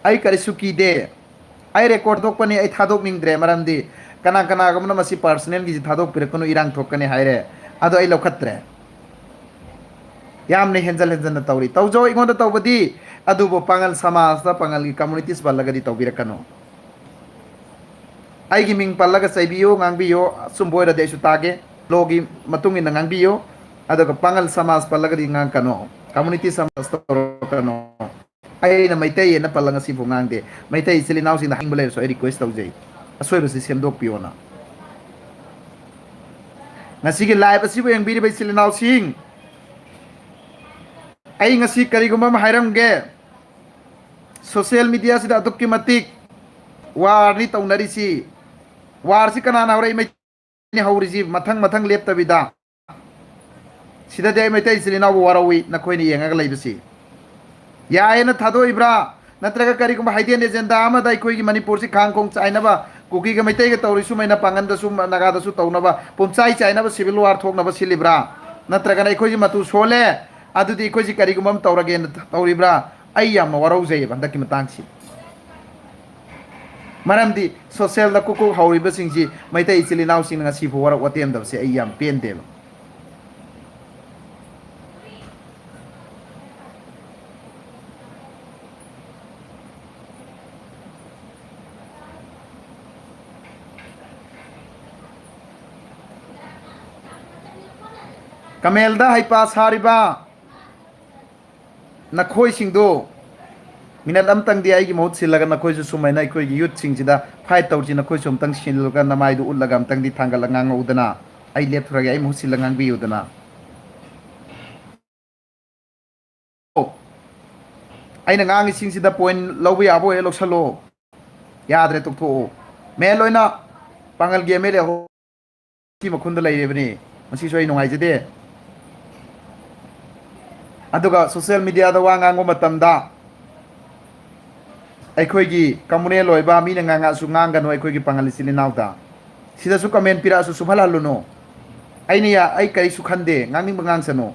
ꯑꯩ ꯀꯔꯤꯁꯨ ꯀꯤꯗꯦ꯫ ꯑꯩ ꯔꯦꯀꯣꯔꯗ ꯊꯣꯛꯄꯅꯤ, ꯑꯩ ꯊꯥꯗꯣꯛꯅꯤꯡꯗ꯭ꯔꯦ꯫ ꯃꯔꯝꯗꯤ ꯀꯅꯥ ꯀꯅꯥꯒꯨꯝꯕꯅ ꯃꯁꯤ ꯄꯥꯔꯁꯅꯦꯜꯒꯤꯁꯤ ꯊꯥꯗꯣꯛꯄꯤꯔꯛꯀꯅꯨ, ꯏꯔꯥꯡ ꯊꯣꯛꯀꯅꯤ ꯍꯥꯏꯔꯦ꯫ ꯑꯗꯣ ꯑꯩ ꯂꯧꯈꯠꯇ꯭ꯔꯦ꯫ ꯌꯥꯝꯅ ꯍꯦꯟꯖꯜ ꯍꯦꯟꯖꯟꯅ ꯇꯧꯔꯤ꯫ ꯇꯧꯖꯧ ꯑꯩꯉꯣꯟꯗ ꯇꯧꯕꯗꯤ, ꯑꯗꯨꯕꯨ ꯄꯥꯉꯜ ꯁꯃꯥꯖꯇ, ꯄꯥꯉꯜꯒꯤ ꯀꯝꯃꯨꯅꯤꯇꯤꯁ ꯄꯜꯂꯒꯗꯤ ꯇꯧꯕꯤꯔꯛꯀꯅꯨ꯫ ꯑꯩꯒꯤ ꯃꯤꯡ ꯄꯜꯂꯒ ꯆꯩꯕꯤꯌꯨ, ꯉꯥꯡꯕꯤꯌꯨ, ꯑꯆꯨꯝꯕ ꯑꯣꯏꯔꯗꯤ ꯑꯩꯁꯨ ꯇꯥꯒꯦ꯫ ꯂꯣꯒꯤ ꯃꯇꯨꯡ ꯏꯟꯅ ꯉꯥꯡꯕꯤꯌꯨ꯫ ꯑꯗꯨꯒ ꯄꯥꯉꯜ ꯁꯃꯥꯖ ꯄꯜꯂꯒꯗꯤ ꯉꯥꯡꯀꯅꯨ, ꯀꯝꯃꯨꯅꯤꯇꯤ ꯁꯃꯥꯖ ꯇꯧꯔꯛꯀꯅꯨ꯫ ꯑꯩꯅ ꯃꯩꯇꯩ ꯑꯅ ꯄꯜꯂꯒ ꯉꯁꯤꯐꯥꯎ ꯉꯥꯡꯗꯦ꯫ ꯃꯩꯇꯩ ꯏꯆꯤꯜ ꯏꯅꯥꯎꯁꯤꯡꯗ ꯍꯪꯕ ꯂꯩꯔꯁꯨ ꯑꯩ ꯔꯤꯀ꯭ꯋꯦꯁ ꯇꯧꯖꯩ, ꯑꯁꯣꯏꯕꯁꯤ ꯁꯦꯝꯗꯣꯛꯄꯤꯌꯣꯅ꯫ ꯉꯁꯤꯒꯤ ꯂꯥꯏꯚ ꯑꯁꯤꯕꯨ ꯌꯦꯡꯕꯤꯔꯤꯕ ꯏꯆꯤꯜ ꯏꯅꯥꯎꯁꯤꯡ, ꯑꯩ ꯉꯁꯤ ꯀꯔꯤꯒꯨꯝꯕ ꯑꯃ ꯍꯥꯏꯔꯝꯒꯦ꯫ ꯁꯣꯁꯤꯌꯦꯜ ꯃꯤꯗꯤꯌꯥꯁꯤꯗ ꯑꯗꯨꯛꯀꯤ ꯃꯇꯤꯛ ꯋꯥꯔꯅꯤ ꯇꯧꯅꯔꯤꯁꯤ꯫ ꯋꯥꯔꯁꯤ ꯀꯅꯥꯅ ꯍꯧꯔꯛꯏ? ꯃꯩꯇꯩꯅ ꯍꯧꯔꯤꯁꯤ, ꯃꯊꯪ ꯃꯊꯪ ꯂꯦꯞꯇꯕꯤꯗ꯫ ꯁꯤꯗꯗꯤ ꯑꯩ ꯃꯩꯇꯩ ꯏꯆꯤꯜ ꯏꯅꯥꯎꯕꯨ ꯋꯥꯔꯧꯏ, ꯅꯈꯣꯏꯅ ꯌꯦꯡꯉꯒ ꯂꯩꯕꯁꯤ꯫ ꯌꯥꯏꯌꯦꯅ ꯊꯥꯗꯣꯛꯏꯕ꯭ꯔꯥ? ꯅꯠꯇ꯭ꯔꯒ ꯀꯔꯤꯒꯨꯝꯕ ꯍꯥꯏꯗꯦꯟ ꯑꯦꯖꯦꯟꯗꯥ ꯑꯃꯗ ꯑꯩꯈꯣꯏꯒꯤ ꯃꯅꯤꯄꯨꯔꯁꯤ ꯈꯥꯡ ꯈꯣꯡ ꯆꯥꯏꯅꯕ, ꯀꯨꯀꯤꯒ ꯃꯩꯇꯩꯒ ꯇꯧꯔꯤ ꯁꯨꯃꯥꯏꯅ ꯄꯥꯡꯒꯟꯗꯁꯨ, ꯅꯥꯒꯥꯗꯁꯨ ꯇꯧꯅꯕ, ꯄꯨꯝꯆꯥꯏ ꯆꯥꯏꯅꯕ ꯁꯤꯚꯤꯜ ꯋꯥꯔ ꯊꯣꯛꯅꯕ ꯁꯤꯜꯂꯤꯕ꯭ꯔꯥ? ꯅꯠꯇ꯭ꯔꯒꯅ ꯑꯩꯈꯣꯏꯁꯤ ꯃꯇꯨ ꯁꯣꯜꯂꯦ, ꯑꯗꯨꯗꯤ ꯑꯩꯈꯣꯏꯁꯤ ꯀꯔꯤꯒꯨꯝꯕ ꯑꯃ ꯇꯧꯔꯒꯦꯅ ꯇꯧꯔꯤꯕ꯭ꯔꯥ? ꯑꯩ ꯌꯥꯝꯅ ꯋꯥꯔꯧꯖꯩꯑꯕ ꯍꯟꯗꯛꯀꯤ ꯃꯇꯥꯡꯁꯤ꯫ ꯃꯔꯝꯗꯤ ꯁꯣꯁꯦꯜꯗ ꯀꯨꯛ ꯀꯨꯛ ꯍꯧꯔꯤꯕꯁꯤꯡꯁꯤ ꯃꯩꯇꯩ ꯏꯆꯤꯜ ꯏꯅꯥꯎꯁꯤꯡꯅ ꯉꯁꯤꯐꯥꯎ ꯋꯥꯔꯛ ꯋꯥꯇꯦꯝꯗꯕꯁꯦ ꯑꯩ ꯌꯥꯝ ꯄꯦꯟꯗꯦꯕ꯫ ꯀꯃꯦꯜꯗ ꯍꯩꯄꯥ ꯁꯥꯔꯤꯕ ꯅꯈꯣꯏꯁꯤꯡꯗꯣ ꯃꯤꯅꯠ ꯑꯃꯇꯪꯗꯤ ꯑꯩꯒꯤ ꯃꯍꯨꯠ ꯁꯤꯜꯂꯒ, ꯅꯈꯣꯏꯁꯨ ꯁꯨꯃꯥꯏꯅ ꯑꯩꯈꯣꯏꯒꯤ ꯌꯨꯠꯁꯤꯡꯁꯤꯗ ꯐꯥꯏꯠ ꯇꯧꯁꯤ, ꯅꯈꯣꯏꯁꯨ ꯑꯃꯨꯛꯇꯪ ꯁꯤꯜꯂꯒ ꯅꯃꯥꯏꯗꯨ ꯎꯠꯂꯒ ꯑꯃꯨꯛꯇꯪꯗꯤ ꯊꯥꯡꯒꯠꯂꯒ ꯉꯥꯡꯉꯛꯎꯗꯅ꯫ ꯑꯩ ꯂꯦꯞꯈ꯭ꯔꯒꯦ, ꯑꯩ ꯃꯍꯨꯠ ꯁꯤꯜꯂꯒ ꯉꯥꯡꯕꯤꯌꯨꯗꯅ꯫ ꯑꯩꯅ ꯉꯥꯡꯉꯤꯁꯤꯡꯁꯤꯗ ꯄꯣꯏꯟ ꯂꯧꯕ ꯌꯥꯕ ꯑꯣꯏꯔꯦ, ꯂꯧꯁꯜꯂꯣ꯫ ꯌꯥꯗ꯭ꯔꯦ, ꯇꯣꯛꯊꯣꯛꯑꯣ꯫ ꯃꯦꯟ ꯑꯣꯏꯅ ꯄꯥꯡꯒꯜꯒꯤ ꯑꯦꯝ ꯑꯦꯜ ꯑꯦ ꯁꯤ ꯃꯈꯨꯟꯗ ꯂꯩꯔꯤꯕꯅꯤ꯫ ꯃꯁꯤꯁꯨ ꯑꯩ ꯅꯨꯡꯉꯥꯏꯖꯗꯦ꯫ ꯑꯗꯨꯒ ꯁꯣꯁꯤꯌꯦꯜ ꯃꯤꯗꯤꯌꯥꯗ ꯋꯥ ꯉꯥꯡꯕ ꯃꯇꯝꯗ ꯑꯩꯈꯣꯏꯒꯤ ꯀꯝꯃꯨꯅꯦꯜ ꯑꯣꯏꯕ ꯃꯤꯅ ꯉꯥꯡꯉꯛꯑꯁꯨ ꯉꯥꯡꯒꯅꯨ ꯑꯩꯈꯣꯏꯒꯤ ꯄꯥꯡꯒꯜ ꯏꯆꯤꯜ ꯏꯅꯥꯎꯗ꯫ ꯁꯤꯗꯁꯨ ꯀꯃꯦꯟ ꯄꯤꯔꯛꯑꯁꯨ ꯁꯨꯝꯍꯜꯍꯜꯂꯨꯅꯨ꯫ ꯑꯩꯅ ꯌꯥ-, ꯑꯩ ꯀꯔꯤꯁꯨ ꯈꯟꯗꯦ, ꯉꯥꯡꯅꯤꯡꯕ ꯉꯥꯡꯁꯅꯨ꯫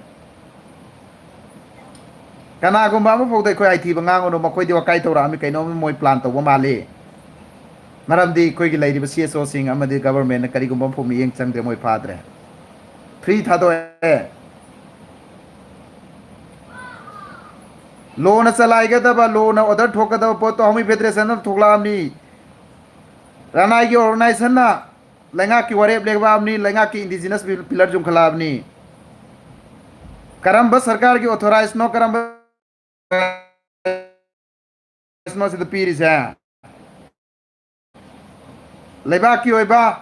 ꯀꯅꯥꯒꯨꯝꯕ ꯑꯃꯐꯥꯎꯗ ꯑꯩꯈꯣꯏ ꯑꯥꯏꯊꯤꯕ ꯉꯥꯡꯒꯅꯨ, ꯃꯈꯣꯏꯗꯤ ꯋꯥꯀꯥꯏ ꯇꯧꯔꯛꯑꯝꯃꯤ, ꯀꯩꯅꯣꯝ ꯃꯣꯏ ꯄ꯭ꯂꯥꯟ ꯇꯧꯕ ꯃꯥꯜꯂꯤ꯫ ꯃꯔꯝꯗꯤ ꯑꯩꯈꯣꯏꯒꯤ ꯂꯩꯔꯤꯕ ꯁꯤ ꯑꯦꯁ ꯑꯣꯁꯤꯡ ꯑꯃꯗꯤ ꯒꯕꯔꯃꯦꯟꯅ ꯀꯔꯤꯒꯨꯝꯕ ꯑꯃꯐꯥꯎ ꯃꯤꯠꯌꯦꯡ ꯆꯪꯗ꯭ꯔꯦ, ꯃꯣꯏ ꯐꯥꯗ꯭ꯔꯦ꯫ ꯐ꯭ꯔꯤ ꯊꯥꯗꯣꯛꯑꯦ꯫ ꯂꯣꯅ ꯆꯂꯥꯏꯒꯗꯕ, ꯂꯣꯅ ꯑꯣꯔꯗꯔ ꯊꯣꯛꯀꯗꯕ ꯄꯣꯠꯇꯣ ꯍꯧꯃꯤ ꯐꯦꯗꯔꯦꯁꯟꯅ ꯊꯣꯛꯂꯛꯑꯕꯅꯤ꯫ ꯔꯅꯥꯏꯒꯤ ꯑꯣꯔꯒꯅꯥꯏꯖꯦꯁꯟꯅ ꯂꯩꯉꯥꯛꯀꯤ ꯋꯥꯔꯦꯞ ꯂꯦꯡꯕꯥꯕꯅꯤ, ꯂꯩꯉꯥꯛꯀꯤ ꯏꯟꯗꯤꯖꯤꯅꯁ ꯄꯤꯂꯔ ꯆꯨꯝꯈꯠꯂꯛꯑꯕꯅꯤ꯫ ꯀꯔꯝꯕ ꯁꯔꯀꯥꯔꯒꯤ ꯑꯣꯊꯣꯔꯥꯏꯖꯅꯣ, ꯀꯔꯝꯕ ꯁꯤꯗ ꯄꯤꯔꯤꯁꯦ? ꯂꯩꯕꯥꯛꯀꯤ ꯑꯣꯏꯕ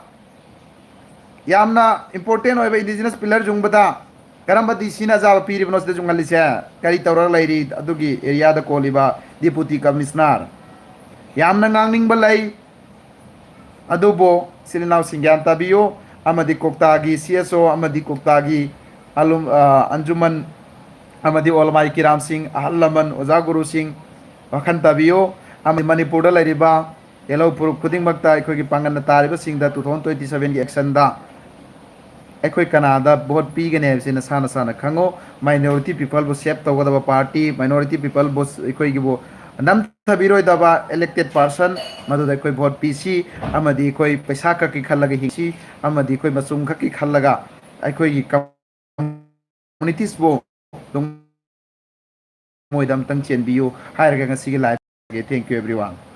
ꯌꯥꯝꯅ ꯏꯝꯄꯣꯔꯇꯦꯟ ꯑꯣꯏꯕ ꯏꯟꯗꯤꯖꯤꯅꯁ ꯄꯤꯂꯔ ꯌꯨꯡꯕꯗ ꯀꯔꯝꯕ ꯗꯤ ꯁꯤꯅ ꯑꯆꯥꯕ ꯄꯤꯔꯤꯕꯅꯣ ꯁꯤꯗ ꯌꯨꯡꯍꯜꯂꯤꯁꯦ? ꯀꯔꯤ ꯇꯧꯔꯒ ꯂꯩꯔꯤ ꯑꯗꯨꯒꯤ ꯑꯦꯔꯤꯌꯥꯗ ꯀꯣꯜꯂꯤꯕ ꯗꯤꯄꯨꯇꯤ ꯀꯃꯤꯁꯅꯔ? ꯌꯥꯝꯅ ꯉꯥꯡꯅꯤꯡꯕ ꯂꯩ, ꯑꯗꯨꯕꯨ ꯏꯆꯤꯜ ꯏꯅꯥꯎꯁꯤꯡ ꯒ꯭ꯌꯥꯟ ꯇꯥꯕꯤꯌꯨ, ꯑꯃꯗꯤ ꯀꯣꯛꯇꯥꯒꯤ ꯁꯤ ꯑꯦꯁ ꯑꯣ ꯑꯃꯗꯤ ꯀꯣꯛꯇꯥꯒꯤ ꯑꯂꯨꯝ-, ꯑ, ꯑꯟꯖꯨꯃꯟ ꯑꯃꯗꯤ ꯑꯣꯂꯃꯥꯏ ꯀꯤꯔꯥꯝꯁꯤꯡ, ꯑꯍꯜ ꯂꯃꯟ, ꯑꯣꯖꯥ ꯒꯨꯔꯨꯁꯤꯡ ꯋꯥꯈꯜ ꯇꯥꯕꯤꯌꯨ, ꯑꯃꯗꯤ ꯃꯅꯤꯄꯨꯔꯗ ꯂꯩꯔꯤꯕ ꯌꯦꯜꯍꯧ ꯐꯨꯔꯨꯞ ꯈꯨꯗꯤꯡꯃꯛꯇ ꯑꯩꯈꯣꯏꯒꯤ ꯄꯥꯡꯒꯜꯅ ꯇꯥꯔꯤꯕꯁꯤꯡꯗ two thousand twenty sevenꯒꯤ ꯑꯦꯛꯁꯟꯗ ꯑꯩꯈꯣꯏ ꯀꯅꯥꯗ ꯚꯣꯠ ꯄꯤꯒꯅꯤ ꯍꯥꯏꯕꯁꯤ ꯅꯁꯥ ꯅꯁꯥꯅ ꯈꯪꯉꯨ꯫ Minority peopleꯕꯨ save ꯇꯧꯒꯗꯕ party, minority peopleꯕꯨ ꯑꯩꯈꯣꯏꯒꯤꯕꯨ ꯅꯝꯊꯕꯤꯔꯣꯏꯗꯕ elected person, ꯃꯗꯨꯗ ꯑꯩꯈꯣꯏ ꯚꯣꯠ ꯄꯤꯁꯤ, ꯑꯃꯗꯤ ꯑꯩꯈꯣꯏ ꯄꯩꯁꯥ ꯈꯛꯀꯤ ꯈꯜꯂꯒ ꯍꯤꯡꯁꯤ, ꯑꯃꯗꯤ ꯑꯩꯈꯣꯏ ꯃꯆꯨꯝ ꯈꯛꯀꯤ ꯈꯜꯂꯒ ꯑꯩꯈꯣꯏꯒꯤ communitiesꯕꯨ ꯇꯨꯡ ꯃꯣꯏꯗ ꯑꯝꯇꯪ ꯆꯦꯟꯕꯤꯌꯨ ꯍꯥꯏꯔꯒ ꯉꯁꯤꯒꯤ live꯫ Thank you everyone꯫